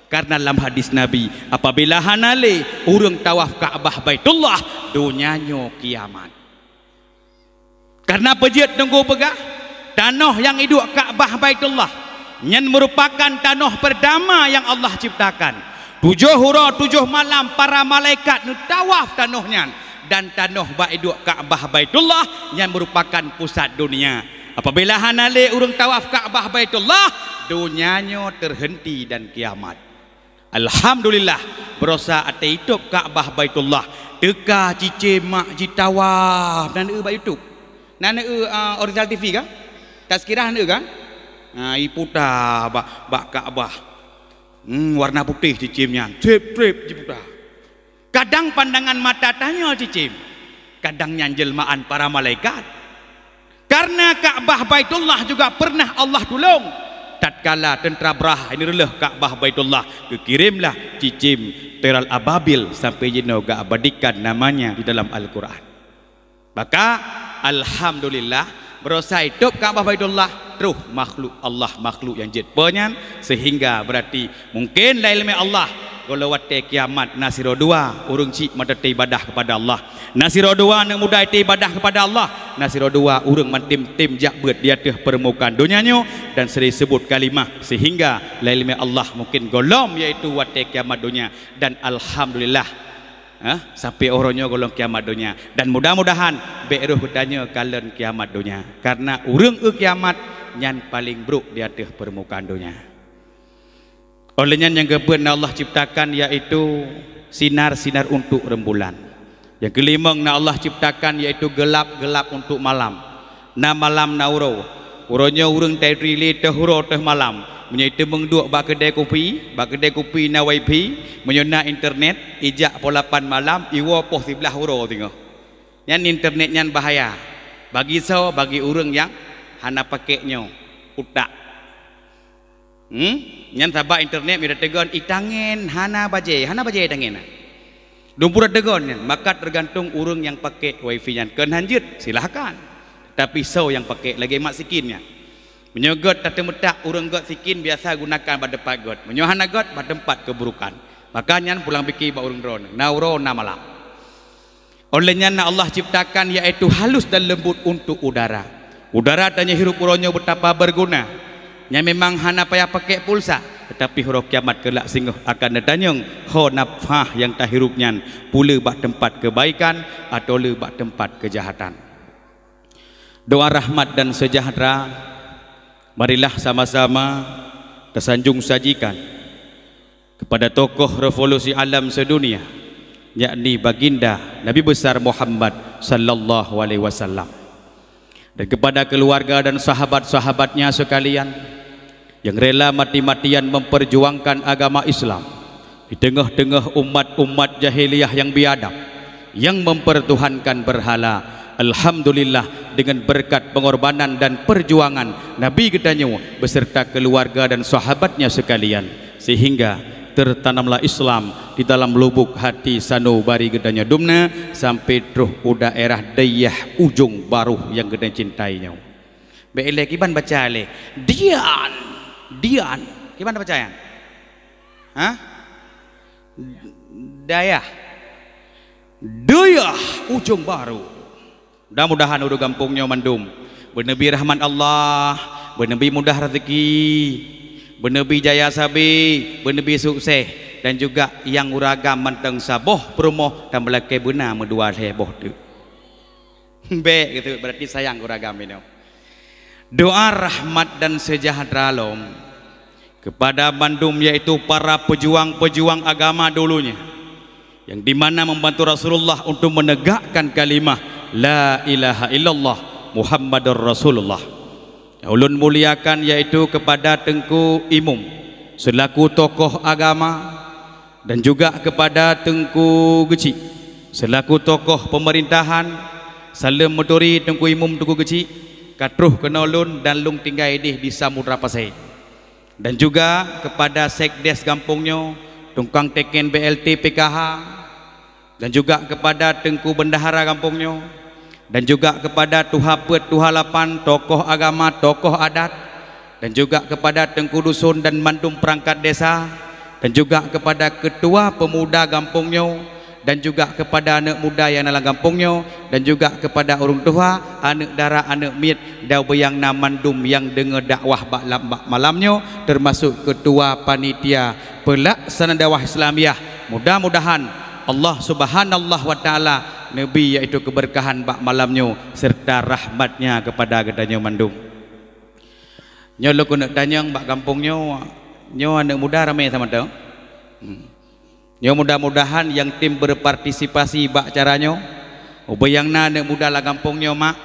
Karena lam hadis Nabi, apabila hana lé ureuëng tawaf Ka'bah Baitullah, donya nyoe kiamat. Karena peujeuet teungku peugah, tanoh nyang iduek Ka'bah Baitullah nyan meurupakan tanoh peurtama nyang Allah ciptakan. Tujoh uroe tujoh malam para malaikat neutawaf tanoh nyan, dan tanoh bak iduek Ka'bah Baitullah nyan meurupakan pusat dunia. Apabila hana lé ureuëng tawaf Ka'bah Baitullah, donya nyoe teuhenti dan kiamat. Alhamdulillah, barosa até itôb Ka'bah Baitullah, teuka cicém mak jitawaf, na neueu bak YouTube. Na neueu, ah, Oriental T V kan? Tazkirah neueu kan? Nah, iputa bak, bak Ka'bah. Hmm, warna putéh cicém nyan, trép-trép jiputa. Kadang pandangan mata tanyoe cicém, kadang nyan jelmaan para malaikat. Karena Ka'bah Baitullah juga pernah Allah tulông. Tatkala teuntra Abrahah ini reuleuh Ka'bah Baitullah, geukirémlah cicém teural ababil sampai jinoe geuabadikan namanya di dalam Al-Quran. Maka, alhamdulillah, barosa itôb Ka'bah Baitullah, troh makhluk Allah, makhluk nyang jeuet po nyan, sehingga berarti mungkin lam ileumé Allah, gohlom watée kiamat na sidroe dua ureuëng cit meutateuibadah kepada Allah. Na sidroe dua aneuk muda tateuibadah kepada Allah. Na sidroe dua ureuëng mantem-tem jak beuet di ateueh peurmukaan donya nyoe dan sering sebut kalimah, sehingga lam ileumé Allah mungkin gohlom, yaitu watée kiamat donya. Dan alhamdulillah, eh, sampai uroe nyoe gohlom kiamat donya. Dan mudah-mudahan bék roh geutanyoe kalon kiamat donya. Karena ureuëng eu kiamat nyan paleng brok di ateueh peurmukaan donya. Óh lheueh nyan nyang keupeuet na Allah ciptakan, yaitu sinar-sinar untuk rembulan. Nyang keulimong na Allah ciptakan, yaitu gelap-gelap untuk malam. Na malam na uroe. Uroe nyoe ureuëng tayue lé teuh uroe teuh malam. Meunyoe iteumeung duek bak keudée kupi, bak keudée kupi na wifi, meunyoe na internet, ijak poh lapan malam, iwoe poh siblaih uroe teungoh. Nyan internet nyan bahaya. Bagi soe? Bagi ureuëng nyang hana pakék nyoe, utak. Hmm? Nyan sabab internet meunyoe teugon, itangen hana bajée, hana bajée tangen. Dumpura teugon nyan, maka tergantung ureuëng nyang pakék wifi nyan. Kon hanjeuet, silahkan. Tapi soe nyang pakék, lagée mak sikin nyan. Meunyoe gét tateumeutak ureuëng gét sikin, biasa gunakan bak teumpat gét. Meunyoe hana gét, bak teumpat keuburukan. Maka nyan pulang pike bak ureuëng droeneuh. Na uroe na malam. Óh lheueh nyan na Allah ciptakan, yaitu halus dan lembut untuk udara. Udara tanyoe hirup uroe nyoe betapa berguna. Nyan memang hana payah pakék pulsa, tetapi uroe kiamat keulak singoh akan neutanyong ho nafah nyang tahirup nyan, peue le bak teumpat keubaikan atawa le bak teumpat keujahatan. Doa rahmat dan seujahtera, marilah sama-sama teusanjong sajikan kepada tokoh revolusi alam sedunia, yakni Baginda Nabi Besar Muhammad sallallahu alaihi wasallam, dan kepada keluarga dan sahabat-sahabatnya sekalian yang rela mati-matian memperjuangkan agama Islam di tengah-tengah umat-umat jahiliyah yang biadab, yang mempertuhankan berhala. Alhamdulillah, dengan berkat pengorbanan dan perjuangan Nabi geutanyoe beserta keluarga dan sahabatnya sekalian, sehingga tertanamlah Islam di dalam lubuk hati sanubari geutanyoe dumna sampai troh u daerah Dayah Ujong Baroh nyang geutanyoe cintai nyoe. Bék ilée kiban baca lé. Dian. Dian. Kiban baca nyan? Hah? Dayah. Dayah Ujong Baroh. Mudah-mudahan ureuëng gampông nyoe mandum beuneubi rahmat Allah, beuneubi mudah rezeki, beuneubi jaya sabe, beuneubi sukses, dan juga nyang ureuëng agam mantong saboh peurumoh, dan meulakée beuna meudua lhée boh teuk. Bék gitu, berarti sayang ureuëng agam inoe. Doa rahmat dan sejahtera lom kepada mandum, yaitu para pejuang-pejuang agama dulunya, yang dimana membantu Rasulullah untuk menegakkan kalimah La ilaha illallah Muhammadur Rasulullah. Ulôn muliakan, yaitu kepada Teungku Imum selaku tokoh agama, dan juga kepada Teungku Geuchik selaku tokoh pemerintahan. Saleuem meuturi Teungku Imum, Teungku Geuchik, ka troh keunoe lôn dan lôn tinggai ideh di Samudra Pasé. Dan juga kepada sekdes gampông nyoe, tukang teken B L T, P K H, dan juga kepada Teungku Bendahara gampông nyoe, dan juga kepada tuha peuet, tuha lapan, tokoh agama, tokoh adat, dan juga kepada teungku dusun dan mandum perangkat desa, dan juga kepada ketua pemuda gampông nyoe, dan juga kepada aneuk muda nyang na lam gampông nyoe, dan juga kepada ureuëng tuha, aneuk dara, aneuk miet, dan ubé nyang na mandum nyang deungoe dakwah bak lam-, bak malam nyoe, termasuk ketua panitia pelaksana dakwah Islamiah. Mudah-mudahan Allah Subhanahu wa Taala neubi yaitu keberkahan bak malam nyoe serta rahmat-Nya kepada geutanyoe mandum. Nyoe lôn keuneuk tanyong bak gampông nyoe, nyoe aneuk muda ramé sama tu. Hmm. Nyoe mudah-mudahan nyang tem berpartisipasi bak acara nyoe, ubé nyang na aneuk muda lam gampông nyoe mak,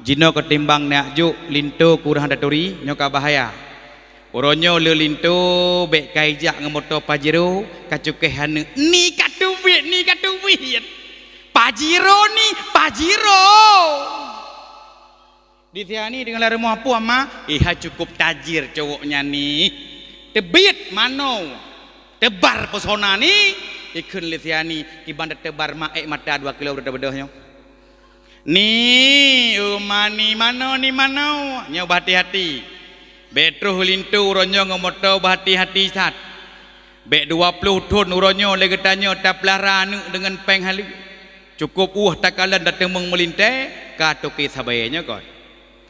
jinoe keutimbang neujak linto kureueng taturi, nyoe ka bahaya. Uroe nyoe le linto bék ka ijak ngon moto Pajero, ka cukéh aneuk, ni ka teubiet, ni ka teubiet. Pajero ni, Pajero. Di siani deungon lam rumoh puih ma, iha cukup tajir cowok nyan ni. Teubiet manoe, teubar pesona ni, ikheun lé siani, kiban teubar ma ék mata dua kilo beudôh-beudôh nyoe. Ni, uma ni manoe, ni manoe, nyoe bah hati-hati. Bék troh linto uroe nyoe ngon moto bah hati-hati that. Bék dua ploh thon uroe nyoe lé geutanyoe tapeulara aneuk deungon péng haleue. Cukup ueh takalon tateumeung meulintée, ka toke sabe nyoe kon.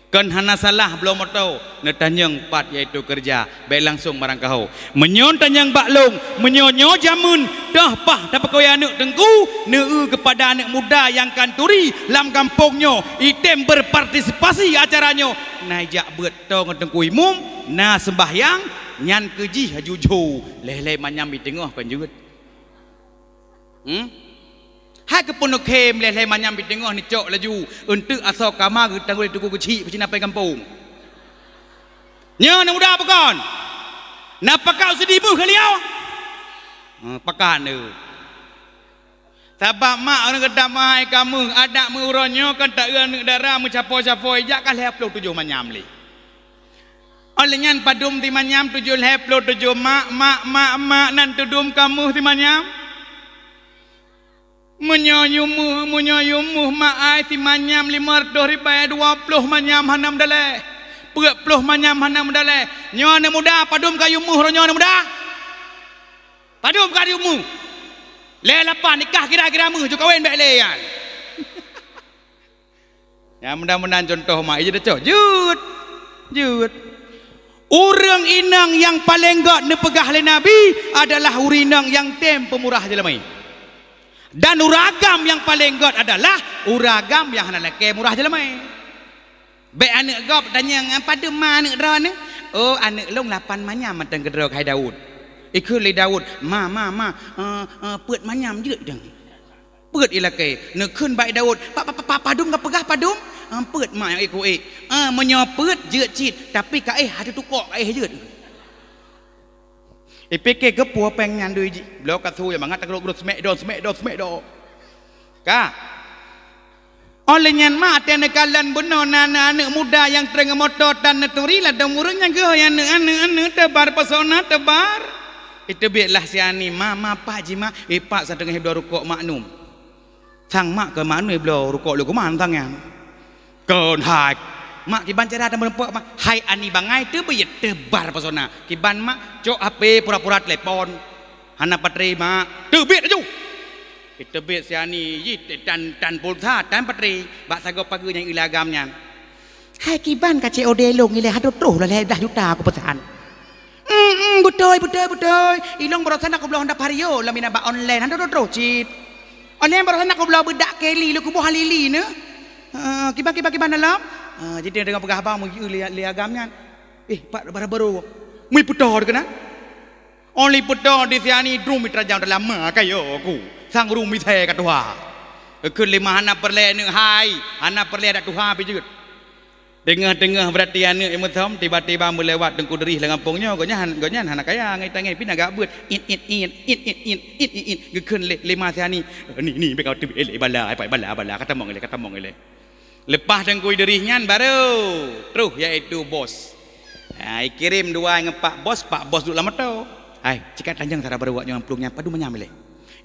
Kon hana salah bloe moto, neutanyong pat yaitu keureuja, bék langsong marang kaho. Meunyoe tanyong bak lôn, meunyoe nyoe jameun, toh paih tapeukawen aneuk teungku, neueu keupada aneuk muda nyang ka turi lam gampông nyoe, item berpartisipasi acara nyoe, na ijak beuet toe ngon teungku imum, na seumbahyang, nyan keu jih aju jho, lhée-lhée manyam i teungoh kon jeuet. Hmm? Hai keupeue neukhém lhée-lhée manyam i teungoh neucok laju, eunteuk asoe kama geutanggôi teungku keuchik peucina péng gampông. Nyoe aneuk muda bukon? Na pakat sidimeuh keu liau? Hmm, pakat neuh. Sabab mak ureuëng geutamah hai kamoe, adat meu uroe nyoe kan taeu aneuk dara meucapo-capo ijak ka lhée ploh tujoh manyam lé. Óh lheueh nyan padum simanyam tujoh lhée ploh tujoh mak, mak, mak, mak nan tudum kamoe simanyam. Meunyoe yumoh, meunyoe yumoh mak ai simanyam limong reutôh ribée, dua ploh manyam hana meudalée, peuet ploh manyam hana meudalée. Nyoe aneuk muda, padum ka yumoh roh nyoe aneuk muda? Padum ka yumoh? Lhée lapan nikah kira-kira meuh, ju kawen bék lé nyan. Ya, mudah-mudahan contoh mak, ija teucok. Jeuet. Jeuet. Ureuëng inong nyang paleng gét neupeugah lé Nabi adalah ureuëng inong nyang tem peumurah jeulamé. Dan ureuëng agam nyang paleng gét adalah ureuëng agam nyang hana lakée murah jeulamé. Bék aneuk gob tanyong, "Ah, padum ma aneuk droeneuh?" "Oh, aneuk lôn lapan manyam mantong keudroe keuhai Daud." Ikheun lé Daud, "Ma, ma, ma, eh, eh, peuet manyam jeuet dong." Peuet ilakée, neukheun bak Daud, "Pa, pa, pa, pa, padum kapeugah padum?" "Ah, peuet ma nyang ék ku ék." "Ah, meunyoe peuet jeuet cit, tapi ka éh hatu tukok ka éh jeuet." Ipike keupeue péng nyan dui jih. Bloe ka su nyang mangat tagrok-grok smek do, smek do, smek do. Ka. Óh lheueh nyan mak até neukalon bunoe na, na aneuk muda nyang treun ngon moto tan neuturi ladôm ureuëng nyang geuh nyang aneuk, aneuk, aneuk teubar pesona teubar. Iteubiet lah si Ani, ma, ma, pat jih mak, ipak sateungoh bloe rukok maknum. Sang mak keu maknum bloe rukok leukuman sang nyan. Kon hai. Mak kiban cara dan meureumpok mak. Hai Ani bangai teubiet teubar pesona. Kiban mak cok H P pura-pura telepon. Hana baterai mak. Teubiet laju. Iteubiet si Ani jih tan, tan pulsa, tan baterai. Bak sagoe pageue nyang ilagam nyan. Hai kiban ka C O D lôn ilée hadu troh lhée blah juta kupeusan. Hmm, hmm, beutôi, beutôi, beutôi. Ilong barosan aku bloe Honda Vario lam ina bak online, hana troh cit. Online barosan aku bloe beudak Kelly, leukuboh Halili ne. Heeh, kiban, kiban, kiban dalam. Ah, jadi deungon peugah abang meu lé, lé agam nyan. Eh, pat baru-baru. Mui putar keunan. Oli putar di siani drum terajam dalam ma kayo ku. Sang rumi saya ka tuha. Keu lima hana perle ne hai, hana perle dak tuha pi jeuet. Teungoh-teungoh beurati aneuk imeuthom tiba-tiba meulewat teungku deurih lam gampông nyoe, gobnyan, gobnyan hana kaya ngai tangai pih na gak beuet. It, it, it, it, it, it, it, it, it. Geukheun lé, lé ma si Ani. Ni, ni, bek kau tu, eh, lé bala, ai pai bala, bala, katamong ilé, katamong ilé. Leupah teungku deurih nyan baru troh yaitu bos. Ha, ikirém dua ngon pak bos, pak bos duek lam moto. Hai, cikat tanjong tara baru awak nyoe plueng nyan padu manyam ilé.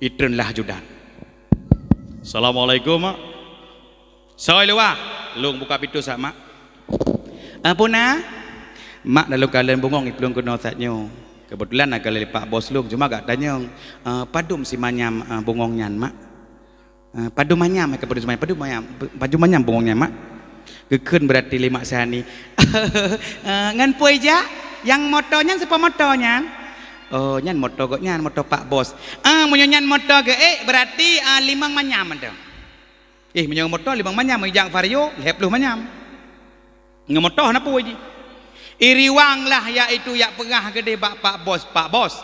Itreun lah ajudan. Assalamualaikum, Mak. Soe luwa, lôn buka pintoe sat, Mak. "Eh, peue na?" "Mak, na lôn kalon bungöng i plueng keunoe sat nyoe. Keubeutulan na kalon lé Pak Bos lôn, cuma gak tanyong, eh, padum simanyam, eh, bungöng nyan, Mak?" "Eh, padum manyam, eh, padum simanyam, padum manyam, padum manyam bungöng nyan, Mak?" Geukheun beurati lé Mak Sani. "Eh, ngon peue jak? Nyang moto nyan soe po moto nyan?" "Oh, nyan moto gobnyan, moto Pak Bos." "Eh, meunyoe nyan moto geuh, eh, beurati, eh, limöng manyam mantong." "Eh, meunyoe moto limöng manyam, meunyoe jak Vario, lhèe ploh manyam. Ngon moto hana peue jih." Iriwang lah yaitu jak peugah keudeh bak Pak Bos, "Pak Bos,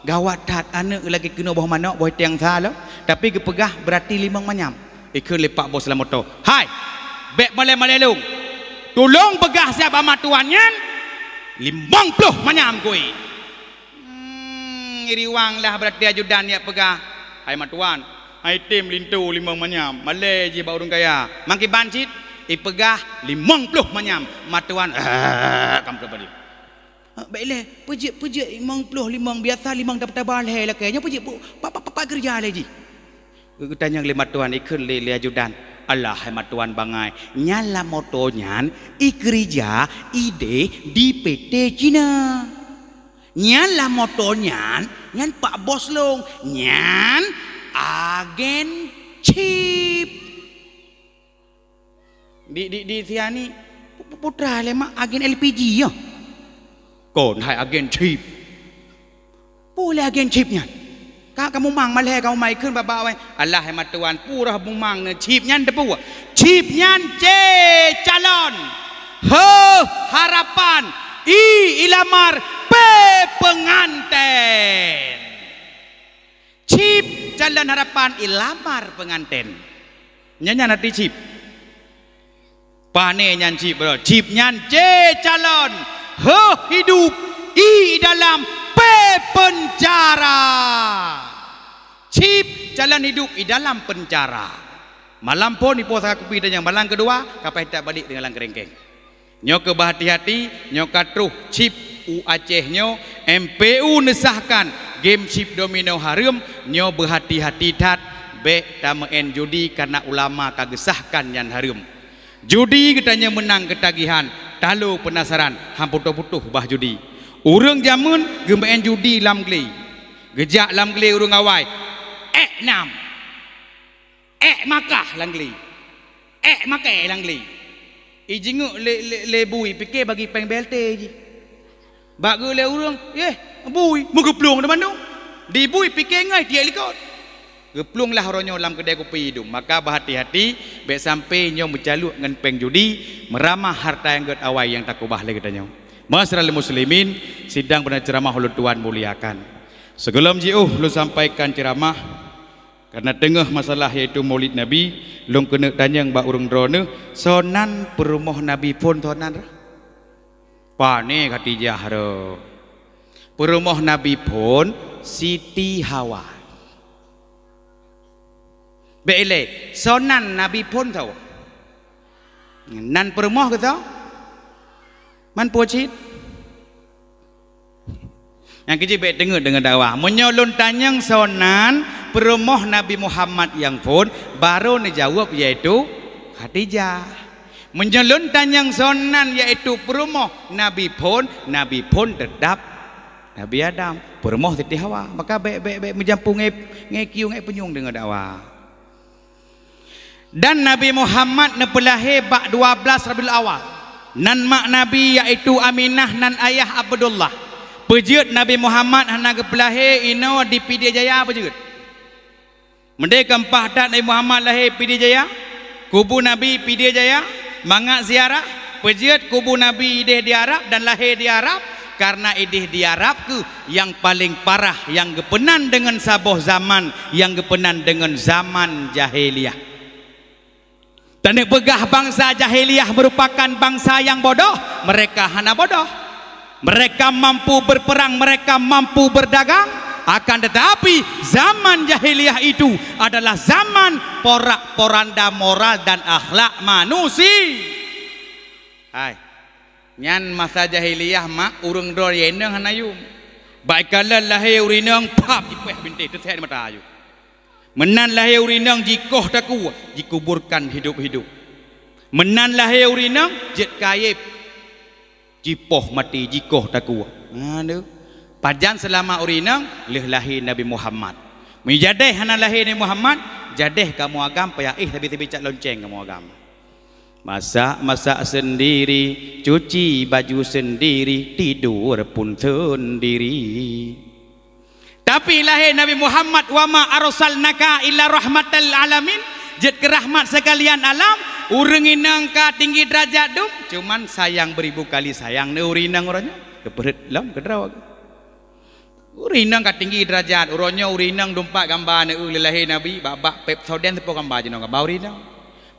gawat that, aneuk lagèe keunoe boh manok, boh tieng sa lom, tapi geupeugah beurati limöng manyam." Ikheun lé Pak Bos lam moto, "Hai, bèk malèe-malèe lôn. Tulông peugah siat bak mak tuan nyan, limöng ploh manyam kui." Hmm, iriwang lah beurati ajudan jak peugah, "Hai mak tuan, hai tem linto limöng manyam, malèe jih bak ureueng kaya. Mangkiban cit, ipeugah limöng ploh manyam, mak tuan, eh, kam teupeue." "Ah, bèk lé, peujeuet, peujeuet limöng ploh limöng, biasa limöng taba-taba lhèe lakèe. Nyoe peujeuet, pu-, pa, pa, pa, pa keureuja lé jih?" Geutanyong lé mak tuan, ikheun lé, lé ajudan, "Alah, hai mak tuan bangai, nyan lam moto nyan ikeureuja idéh di P T Cina. Nyan lam moto nyan, nyan Pak Bos lôn, nyan agen chip." Di, di, di siani, pu-, pu-, putra lé mak, agen L P G nyoe. "Kon hai agen chip. Peue lé agen chip nyan? Ka, ka mumang malèe ka umai kheun bak-bak awai." "Alah, hai mak tuan, peue roh mumang nyan, chip nyan teupeue? Chip nyan C calon, H harapan, I ilamar, P penganten." Chip calon harapan ilamar penganten. Nyan, nyan arti chip. Pane nyan chip, bro. Chip nyan C calon, H hidup, I dalam, P pencara. Chip calon hidup I dalam pencara. Malam phôn ipo saka kupi tanyong, malam keudua ka paih that balik deungon lam keurengkeng. Nyoe keu beuhati-hati, nyoe ka troh chip u Aceh nyoe, M P U neusahkan game chip domino hareuem, nyoe beuhati-hati that, bèk tameu'en judi kareuna ulama ka geusahkan nyan hareuem. Judi geutanyoe meunang keutagihan, talo peunasaran, han putôh-putôh bah judi. Ureueng jameun geumeu'en judi lam glé. Geujak lam glé ureueng awai, ék nam. Ék makah lam glé. Ék makèe lam glé. Ijingeuk lé, lé, lé bui, pike bagi péng B L T jih. Bak geu lé ureueng, "Yeh, bui, meugeuplueng teuma nyoe." Di bui pike ngai tiek likot. Geuplueng lah uroe nyoe lam keudè kupi idum. Maka beuhati-hati, bèk sampoe nyoe meucalok ngon péng judi, meuramah harta nyang gèt awai nyang takubah lé geutanyoe. Ma'asyiral muslimin, sidang peudengar ceuramah ulôn tuan muliakan. Sigohlom jiôh lôn sampaikan ceuramah, kareuna teungoh masalah yaitu Maulid Nabi, lôn keuneuk tanyong bak ureueng droeneuh, soe nan peurumoh Nabi phôn soe nan? Pane Khadijah ro. Peurumoh Nabi phôn Siti Hawa. Bèk ilée, soe nan Nabi phôn soe? Nan peurumoh geutanyoe? Man po cit? Nyang keujeuet bèk teungeut deungon dakwah. Meunyoe lôn tanyong soe nan peurumoh Nabi Muhammad nyang phôn, barô neujaweueb yaitu Khadijah. Meunyoe lôn tanyong soe nan yaitu peurumoh Nabi phôn, Nabi phôn teutap Nabi Adam, peurumoh Siti Hawa. Maka bèk, bèk, bèk meujampu ngai, ngai kiyue ngai punyueng deungon dakwah. Dan Nabi Muhammad neupeulahé bak dua blaih Rabiul Awal. Nan mak Nabi yaitu Aminah, nan ayah Abdullah. Peujeuet Nabi Muhammad hana geupeulahé inoe di Pidie Jaya, peujeuet. Meudeh keumpah that Nabi Muhammad lahé Pidie Jaya, kubu Nabi Pidie Jaya, mangat ziarah, peujeuet kubu Nabi ideh di Arab dan lahé di Arab, kareuna ideh di Arab kheueh nyang paleng parah, nyang geupeunan deungon saboh zaman, nyang geupeunan deungon zaman jahiliyah. Taneuk peugah bansa jahiliyah meurupakan bansa nyang bodoh, mereka hana bodoh. Mereka mampu berperang, mereka mampu berdagang, akan tetapi zaman jahiliyah itu adalah zaman porak-poranda moral dan akhlak manusia. Hai. Nyan masa jahiliyah mak ureueng droe inong hana yum. Bak ikalon lahé ureueng inong, pap, jipéh bintéh, teusét mata ayue. Meunan lahé ureueng inong jikoh takue, jikuburkan hidup-hidup. Meunan lahé ureueng inong, jeuet keu aéb. Jipoh maté, jikoh takue. Aduh. Pajan seulamat ureueng inong, lheueh lahé Nabi Muhammad. Meunyoe jadéh hana lahé Nabi Muhammad, jadéh kamoe agam payah éh sabe-sabe cak lonceng kamoe agam. Masak-masak sendiri, cuci baju sendiri, tidur pun sendiri. Tapi lahé Nabi Muhammad, "Wa ma arsalnaka illa rahmatal alamin," jeuet keu rahmat sekalian alam, ureueng inong ka tinggi derajat dum, cuman sayang beribu kali sayang neu ureueng inong uroe nyoe. Keupeureuet lom keudroe. Ureueng inong ka tinggi derajat, uroe nyoe ureueng inong dumpat gamba neu lheueh lahé Nabi, bak-bak Pepsodent sapo gamba jinoe gamba ureueng inong.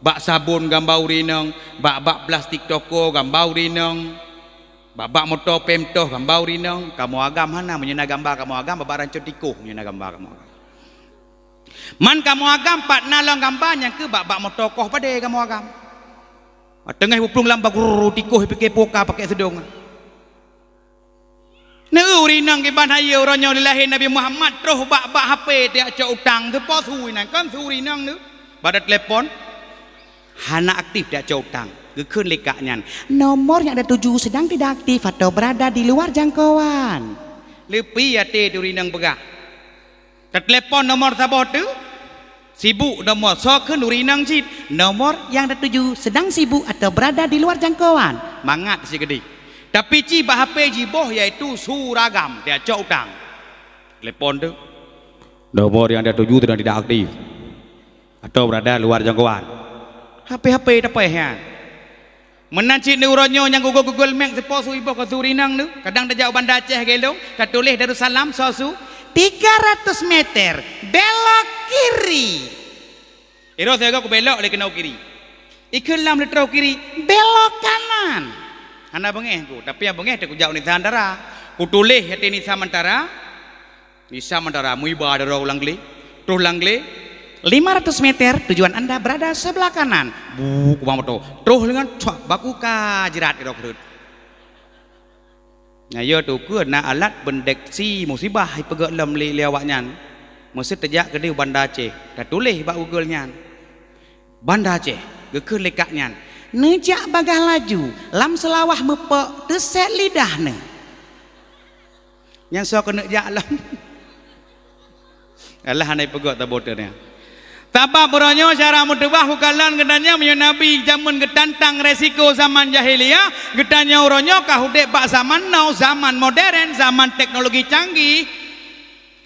Bak sabon gamba ureueng inong, bak-bak plastik toko gamba ureueng inong. Bak-bak moto pemtoh gamba ureueng inong, kamoe agam hana, meunyoe na gamba kamoe agam, bak-bak ranco tikoh meunyoe na gamba kamoe agam. Man kamoe agam pat na lom gamba nyang keu bak-bak moto koh padé kamoe agam. Teungoh buplueng lam bak guru tikoh pike poka pakai seudong. Neu ureueng inong kiban hayeue uroe nyoe lheueh lahé Nabi Muhammad troh bak-bak H P tajak cok utang, teupo su inan, kon su ureueng inong neu. Bak telepon, hana aktif tajak cok utang. Geukheun lé kak nyan, "Nomor yang Anda tuju sedang tidak aktif atau berada di luar jangkauan." Leupie até teuh ureueng inong peugah. Teutelepon nomor saboh teuh, sibuk nomor, soe kheun ureueng inong cit, "Nomor yang Anda tuju sedang sibuk atau berada di luar jangkauan." Mangat si keudeh. Tapi ci bak H P jiboh, yaitu su ureueng agam, tajak cok utang. Telepon teuh, "Nomor yang Anda tuju sedang tidak aktif atau berada luar jangkauan." H P-H P tapéh nyan. Meunan cit neu uroe nyoe nyang Google, Google Map teupo su iboh keu su ureueng inong neu. Kadang tajak u Banda Aceh geulong, tatuléh Darussalam soe su, "Tiga ratus meter, belok kiri." Iro siaga kubelok lé keunoe kiri. Ikheun lam leutroh kiri, "Belok kanan." Hana beungéh ku, tapi nyang beungéh teuh kujak u Nizam Antara. Kutuléh até Nizam Antara. Nizam Antara meuiba droe u Langlé. Troh Langlé, "Lima ratus meter, tujuan Anda berada sebelah kanan." Bu, kubang moto. Troh leungan, cok, baku ka jeurat droe keureuet. Nyan yo teuh keuh na alat pendeteksi musibah ipeugét lom lé, lé awaknyan. Meuseu tajak keudeh u Banda Aceh, tatuléh bak Google nyan. Banda Aceh, geukheun lé kak nyan, "Neujak bagaih laju, lam seulawah meupok, teusét lidah neuh." Nyang soe keuneuk jak lom. Allah hana ipeugét tabôh teunyan. Sabab uroe nyoe cara meuteubah kukalon geutanyoe meunyoe Nabi jameun geutantang resiko zaman jahiliyah, geutanyoe uroe nyoe ka udeb bak zaman now, zaman modern, zaman teknologi canggih.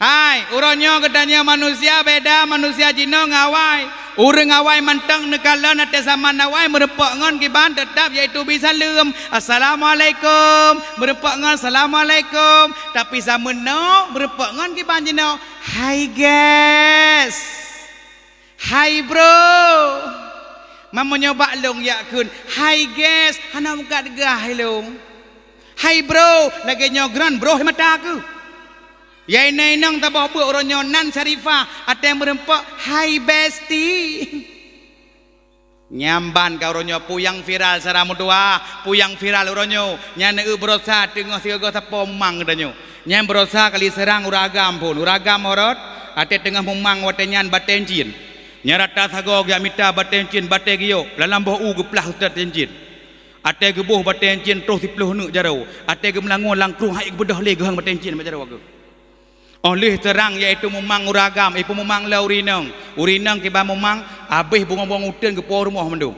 Hai, uroe nyoe geutanyoe manusia beda manusia jinoe ngon awai. Ureuëng awai mantong neukalon até zaman awai meureumpok ngon kiban teutap yaitu bi saleuem, "Assalamualaikum." Meureumpok ngon, "Assalamualaikum." Tapi sameunoe meureumpok ngon kiban jinoe, "Hai guys." "Hai bro." Meunyoe bak lôn jak kheun, "Hai guys," hana meukat gah lôn. "Hai bro," lagée nyoe gran broh mata keuh. Ya inong-inong taboh beuet uroe nyoe nan Syarifah, até meureumpok, "Hai bestie." Nyan ban ka uroe nyoe peue nyang viral sara meutuwah, peue nyang viral uroe nyoe. Nyan eu brosa teungoh sigoe sapo mang geutanyoe. Nyan brosa kali seurang ureuëng agam phon, ureuëng agam horot, até teungoh mumang watée nyan batée cin. Nyan rata sagoe geujak mita batée cin, batée giyok, lam boh u geuplah batée cin. Até geuboh batée cin troh siploh neuk jaroe, até geumeulangue langkrueng hai geubeudôh lé geuhang batée cin bak jaroe geuh. Óh lheueh seurang yaitu mumang ureuëng agam, ipeumumang lé ureuëng inong. Ureuëng inong kiban mumang, habéh bungong-bungong uteuen geupo rumoh mandum.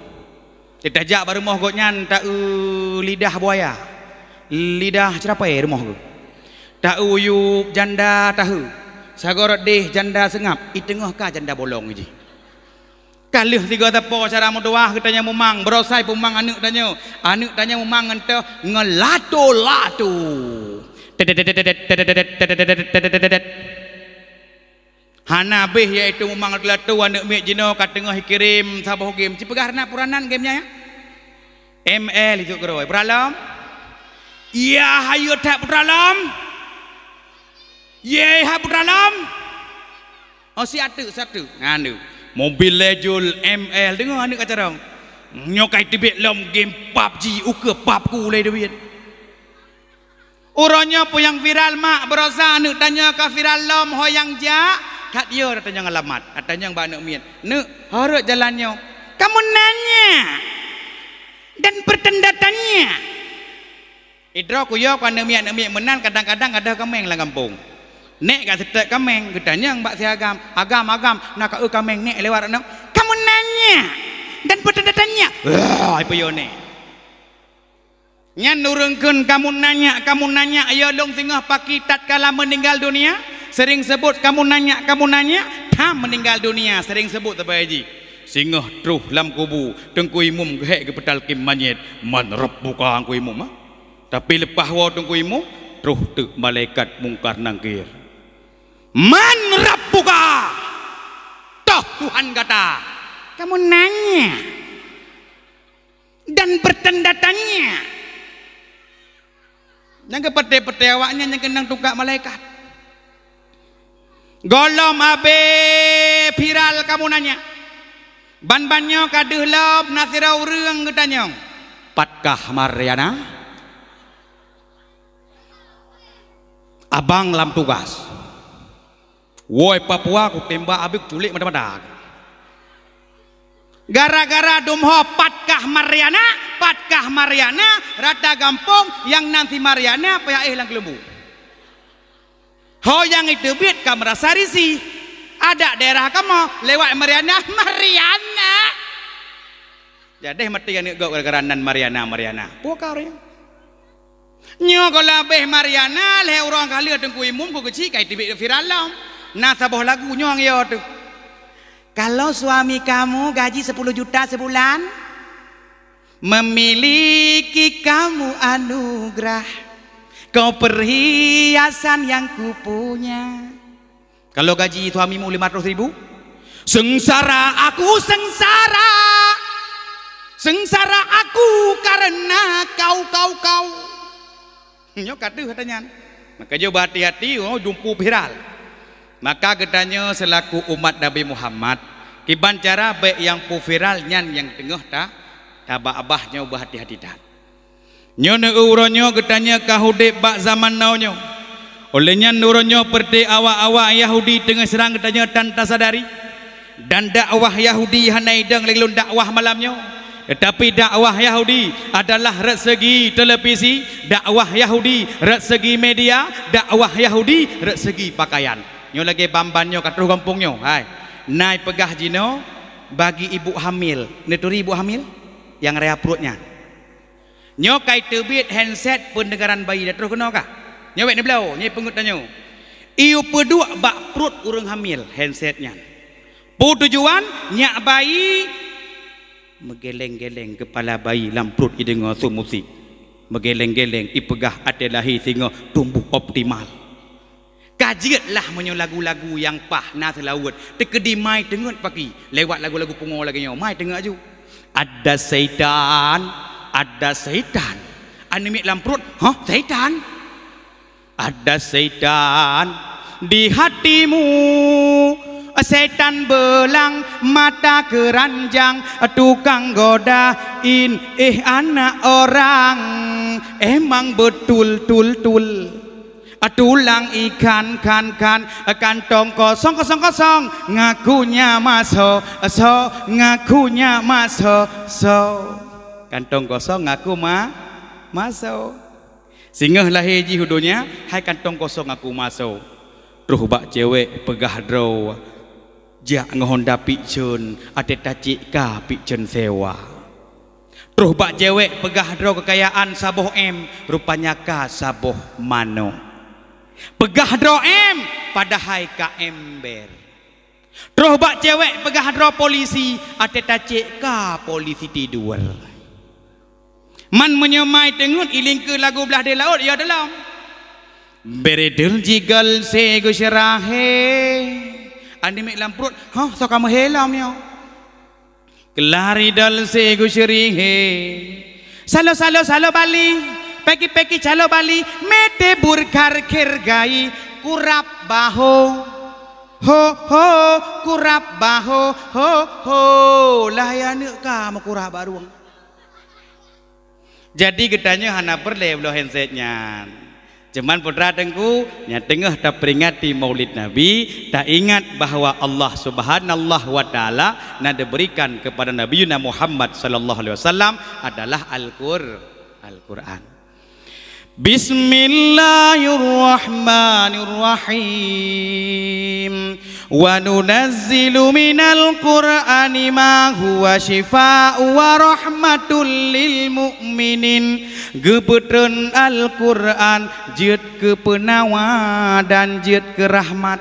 Itajak bak rumoh gobnyan taeu lidah buaya, lidah ceurapai rumoh geuh. Taeu yub janda taheue, sagoe rot déh janda seungab, iteungoh ka janda bolong jih. Ka lheueh sigoe sapo cara meutuwah geutanyoe mumang, beurosai pumang aneuëk tanyoe. Aneuëk tanyoe mumang ngon toh ngon lato-lato. Hana habéh yaitu mumang lato-lato aneuëk miet jinoe ka teungoh ikirém saboh game. Ci peugah na puranan game nyan ya? M L itu keurôi. Putra lom? Ya, hayo that putra lom. Ye, hai putra lom. Oh, si ateuk, si ateuk. Anu, Mobile Legend M L, deungoe aneuëk ka carông. Nyoe ka iteubiet lom game PUBG, ukeue pap ku lé duit. Uroe nyoe peue nyang viral mak, beurosai aneuëk tanyoe ka viral lom ho nyang jak. That yo tanyoe alamat, tanyoe bak aneuëk miet. Neuk, horot jalan nyoe. Kamu nanya. Dan pertanda tanya. Idroe kuyô keu aneuk miet-aneuk miet meunan, kadang-kadang gadôh kaméng lam gampông. Nèk ka seutôt kaméng, geutanyong bak si agam, "Agam, agam, na ka eu kaméng nèk lewat nyoe?" Kamoe nanya dan peutanda tanya. Wah, ipeuyô nèk. Nyan ureueng kheun, "Kamoe nanya, kamoe nanya, ya lôn singoh paki tatkala meuninggal dunia?" Sering seubut, "Kamoe nanya, kamoe nanya, tham meuninggal dunia." Sering seubut sabe jih. Singoh troh lam kubu, Teungku Imum geuhèk geupeutalkén manyét, "Man Rabbuka, Teungku Imum, ah?" Tapi leupah woe Teungku Imum, troh teuk malaikat Mungkar Nangkir. "Man Rabbuka?" "Toh Tuhan gata?" Kamoe nanya dan bertanda tanya. Nyang geupeutée-peutée awaknyan nyang keunong tungkak malaikat. Gohlom abéh viral kamoe nanya. Ban-ban nyoe ka deuh lom na sidroe ureueng geutanyong, "Patkah Mariana?" Abang lam tugas. Woe Papua kutembak abéh culék mata-mata. Gara-gara dum ho, "Patkah Mariana, patkah Mariana," rata gampông nyang nan si Mariana payah éh lam keuleumbu. Ho nyang iteubiet ka meurasa risih. Adak daerah kamoe lewat Mariana, Mariana. Jadeh maté aneuk gob gara-gara nan Mariana, Mariana. Peue ka ureueng nyoe? Nyoe gohlom abéh Mariana, lhèe uroe ka lheueh Teungku Imum keu keuchik ka iteubiet viral lom. Na saboh lagu nyoe nyang yo teuh. "Kalau suami kamu gaji sepuluh juta sebulan, memiliki kamu anugerah, kau perhiasan yang kupunya." Kalau gaji suamimu lima ratus ribu, "Sengsara aku, sengsara, sengsara aku karena kau, kau, kau." Nyoe ka deuh ata nyan. Maka jeuet beuhati-hati, oh, dumpu viral. Maka geutanyoe seulaku umat Nabi Muhammad, kiban cara bèk nyang peue viral nyan nyang teungoh ta, tabah-abah nyoe beuhati-hati that. Nyoe neu uroe nyoe geutanyoe ka udeb bak zaman now nyoe. Óh lheueh nyan uroe nyoe peureuté awak-awak Yahudi teungoh seurang geutanyoe tan tasadari. Dan dakwah Yahudi hana idong lé lôn dakwah malam nyoe. Teutapi dakwah Yahudi adalah rot segi televisi, dakwah Yahudi rot segi media, dakwah Yahudi rot segi pakaian. Nyoe lagèe ban-ban nyoe ka troh gampông nyoe, hai. Na ipeugah jinoe bagi ibu hamil. Neuturi ibu hamil? Nyang raya pruet nyan. Nyoe ka iteubiet handset peundengaran bayi, dah troh keunoe kah? Nyoe bèk neubloe, nyoe peungeut tanyoe. Iyue peuduek bak pruet ureueng hamil handset nyan. Peue tujuan? Nyak bayi meugeleng-geleng keupala bayi lam pruet, ideungoe su musik. Meugeleng-geleng, ipeugah até lahé singoh tumbuh optimal. Ka jeuet lah meunyoe lagu-lagu nyang paih na seulaweuet, teukeudi mai teungeut paki lewat lagu-lagu pungo lagèe nyoe, mai teungeut aju. Ada setan, ada setan. Aneuk miet lam pruet, "Hah, setan?" Ada setan di hatimu, setan belang mata keranjang, tukang godain, eh, anak orang. Emang betul, tul, tul. Tulang ikan, kan, kan, kantong kosong, kosong, kosong, ngakunya maso, so, ngakunya maso, so. Kantong kosong ngaku ma, maso. Singoh lahé jih u donya, hai kantong kosong ngaku maso. Troh bak cewek peugah droe, jak ngon Honda Vixion, até tacek ka Vixion sewa. Troh bak cewek peugah droe keukayaan saboh M, rupanya ka saboh manok. Peugah droe M, padahai ka ember. Troh bak cewek peugah droe polisi, até tacek ka polisi tidur. Man meunyoe mai teungeut ilingkeue lagu blah di laôt, ya dalam. Beredel jigal se gusyrahé. Aneuk miet lam pruet, "Hah, soe ka meuhé lom nyoe?" Kelari dal se gusyrihé. Salo, salo, salo Bali. Peki, peki, calo Bali. Mete burkar khergai. Kurab baho. Ho, ho, kurab baho. Ho, ho. Lah ya neuk ka meukurab bak rueng. Jadi geutanyoe hana peureulée bloe handset nyan. Cuman putra teungku, nyang teungoh taperingati Maulid Nabi, taingat bahwa Allah Subhanahu wa Taala na diberikan kepada Nabi Muhammad sallallahu alaihi wasallam adalah Al-Qur-, Al-Qur'an. Bismillahirrahmanirrahim. Wa nunazzilu minal Qur'ani ma huwa syifaa'u wa rahmatul lil mu'minin. Geupeutreun Al-Qur'an jeuet keu peunawa dan jeuet keu rahmat.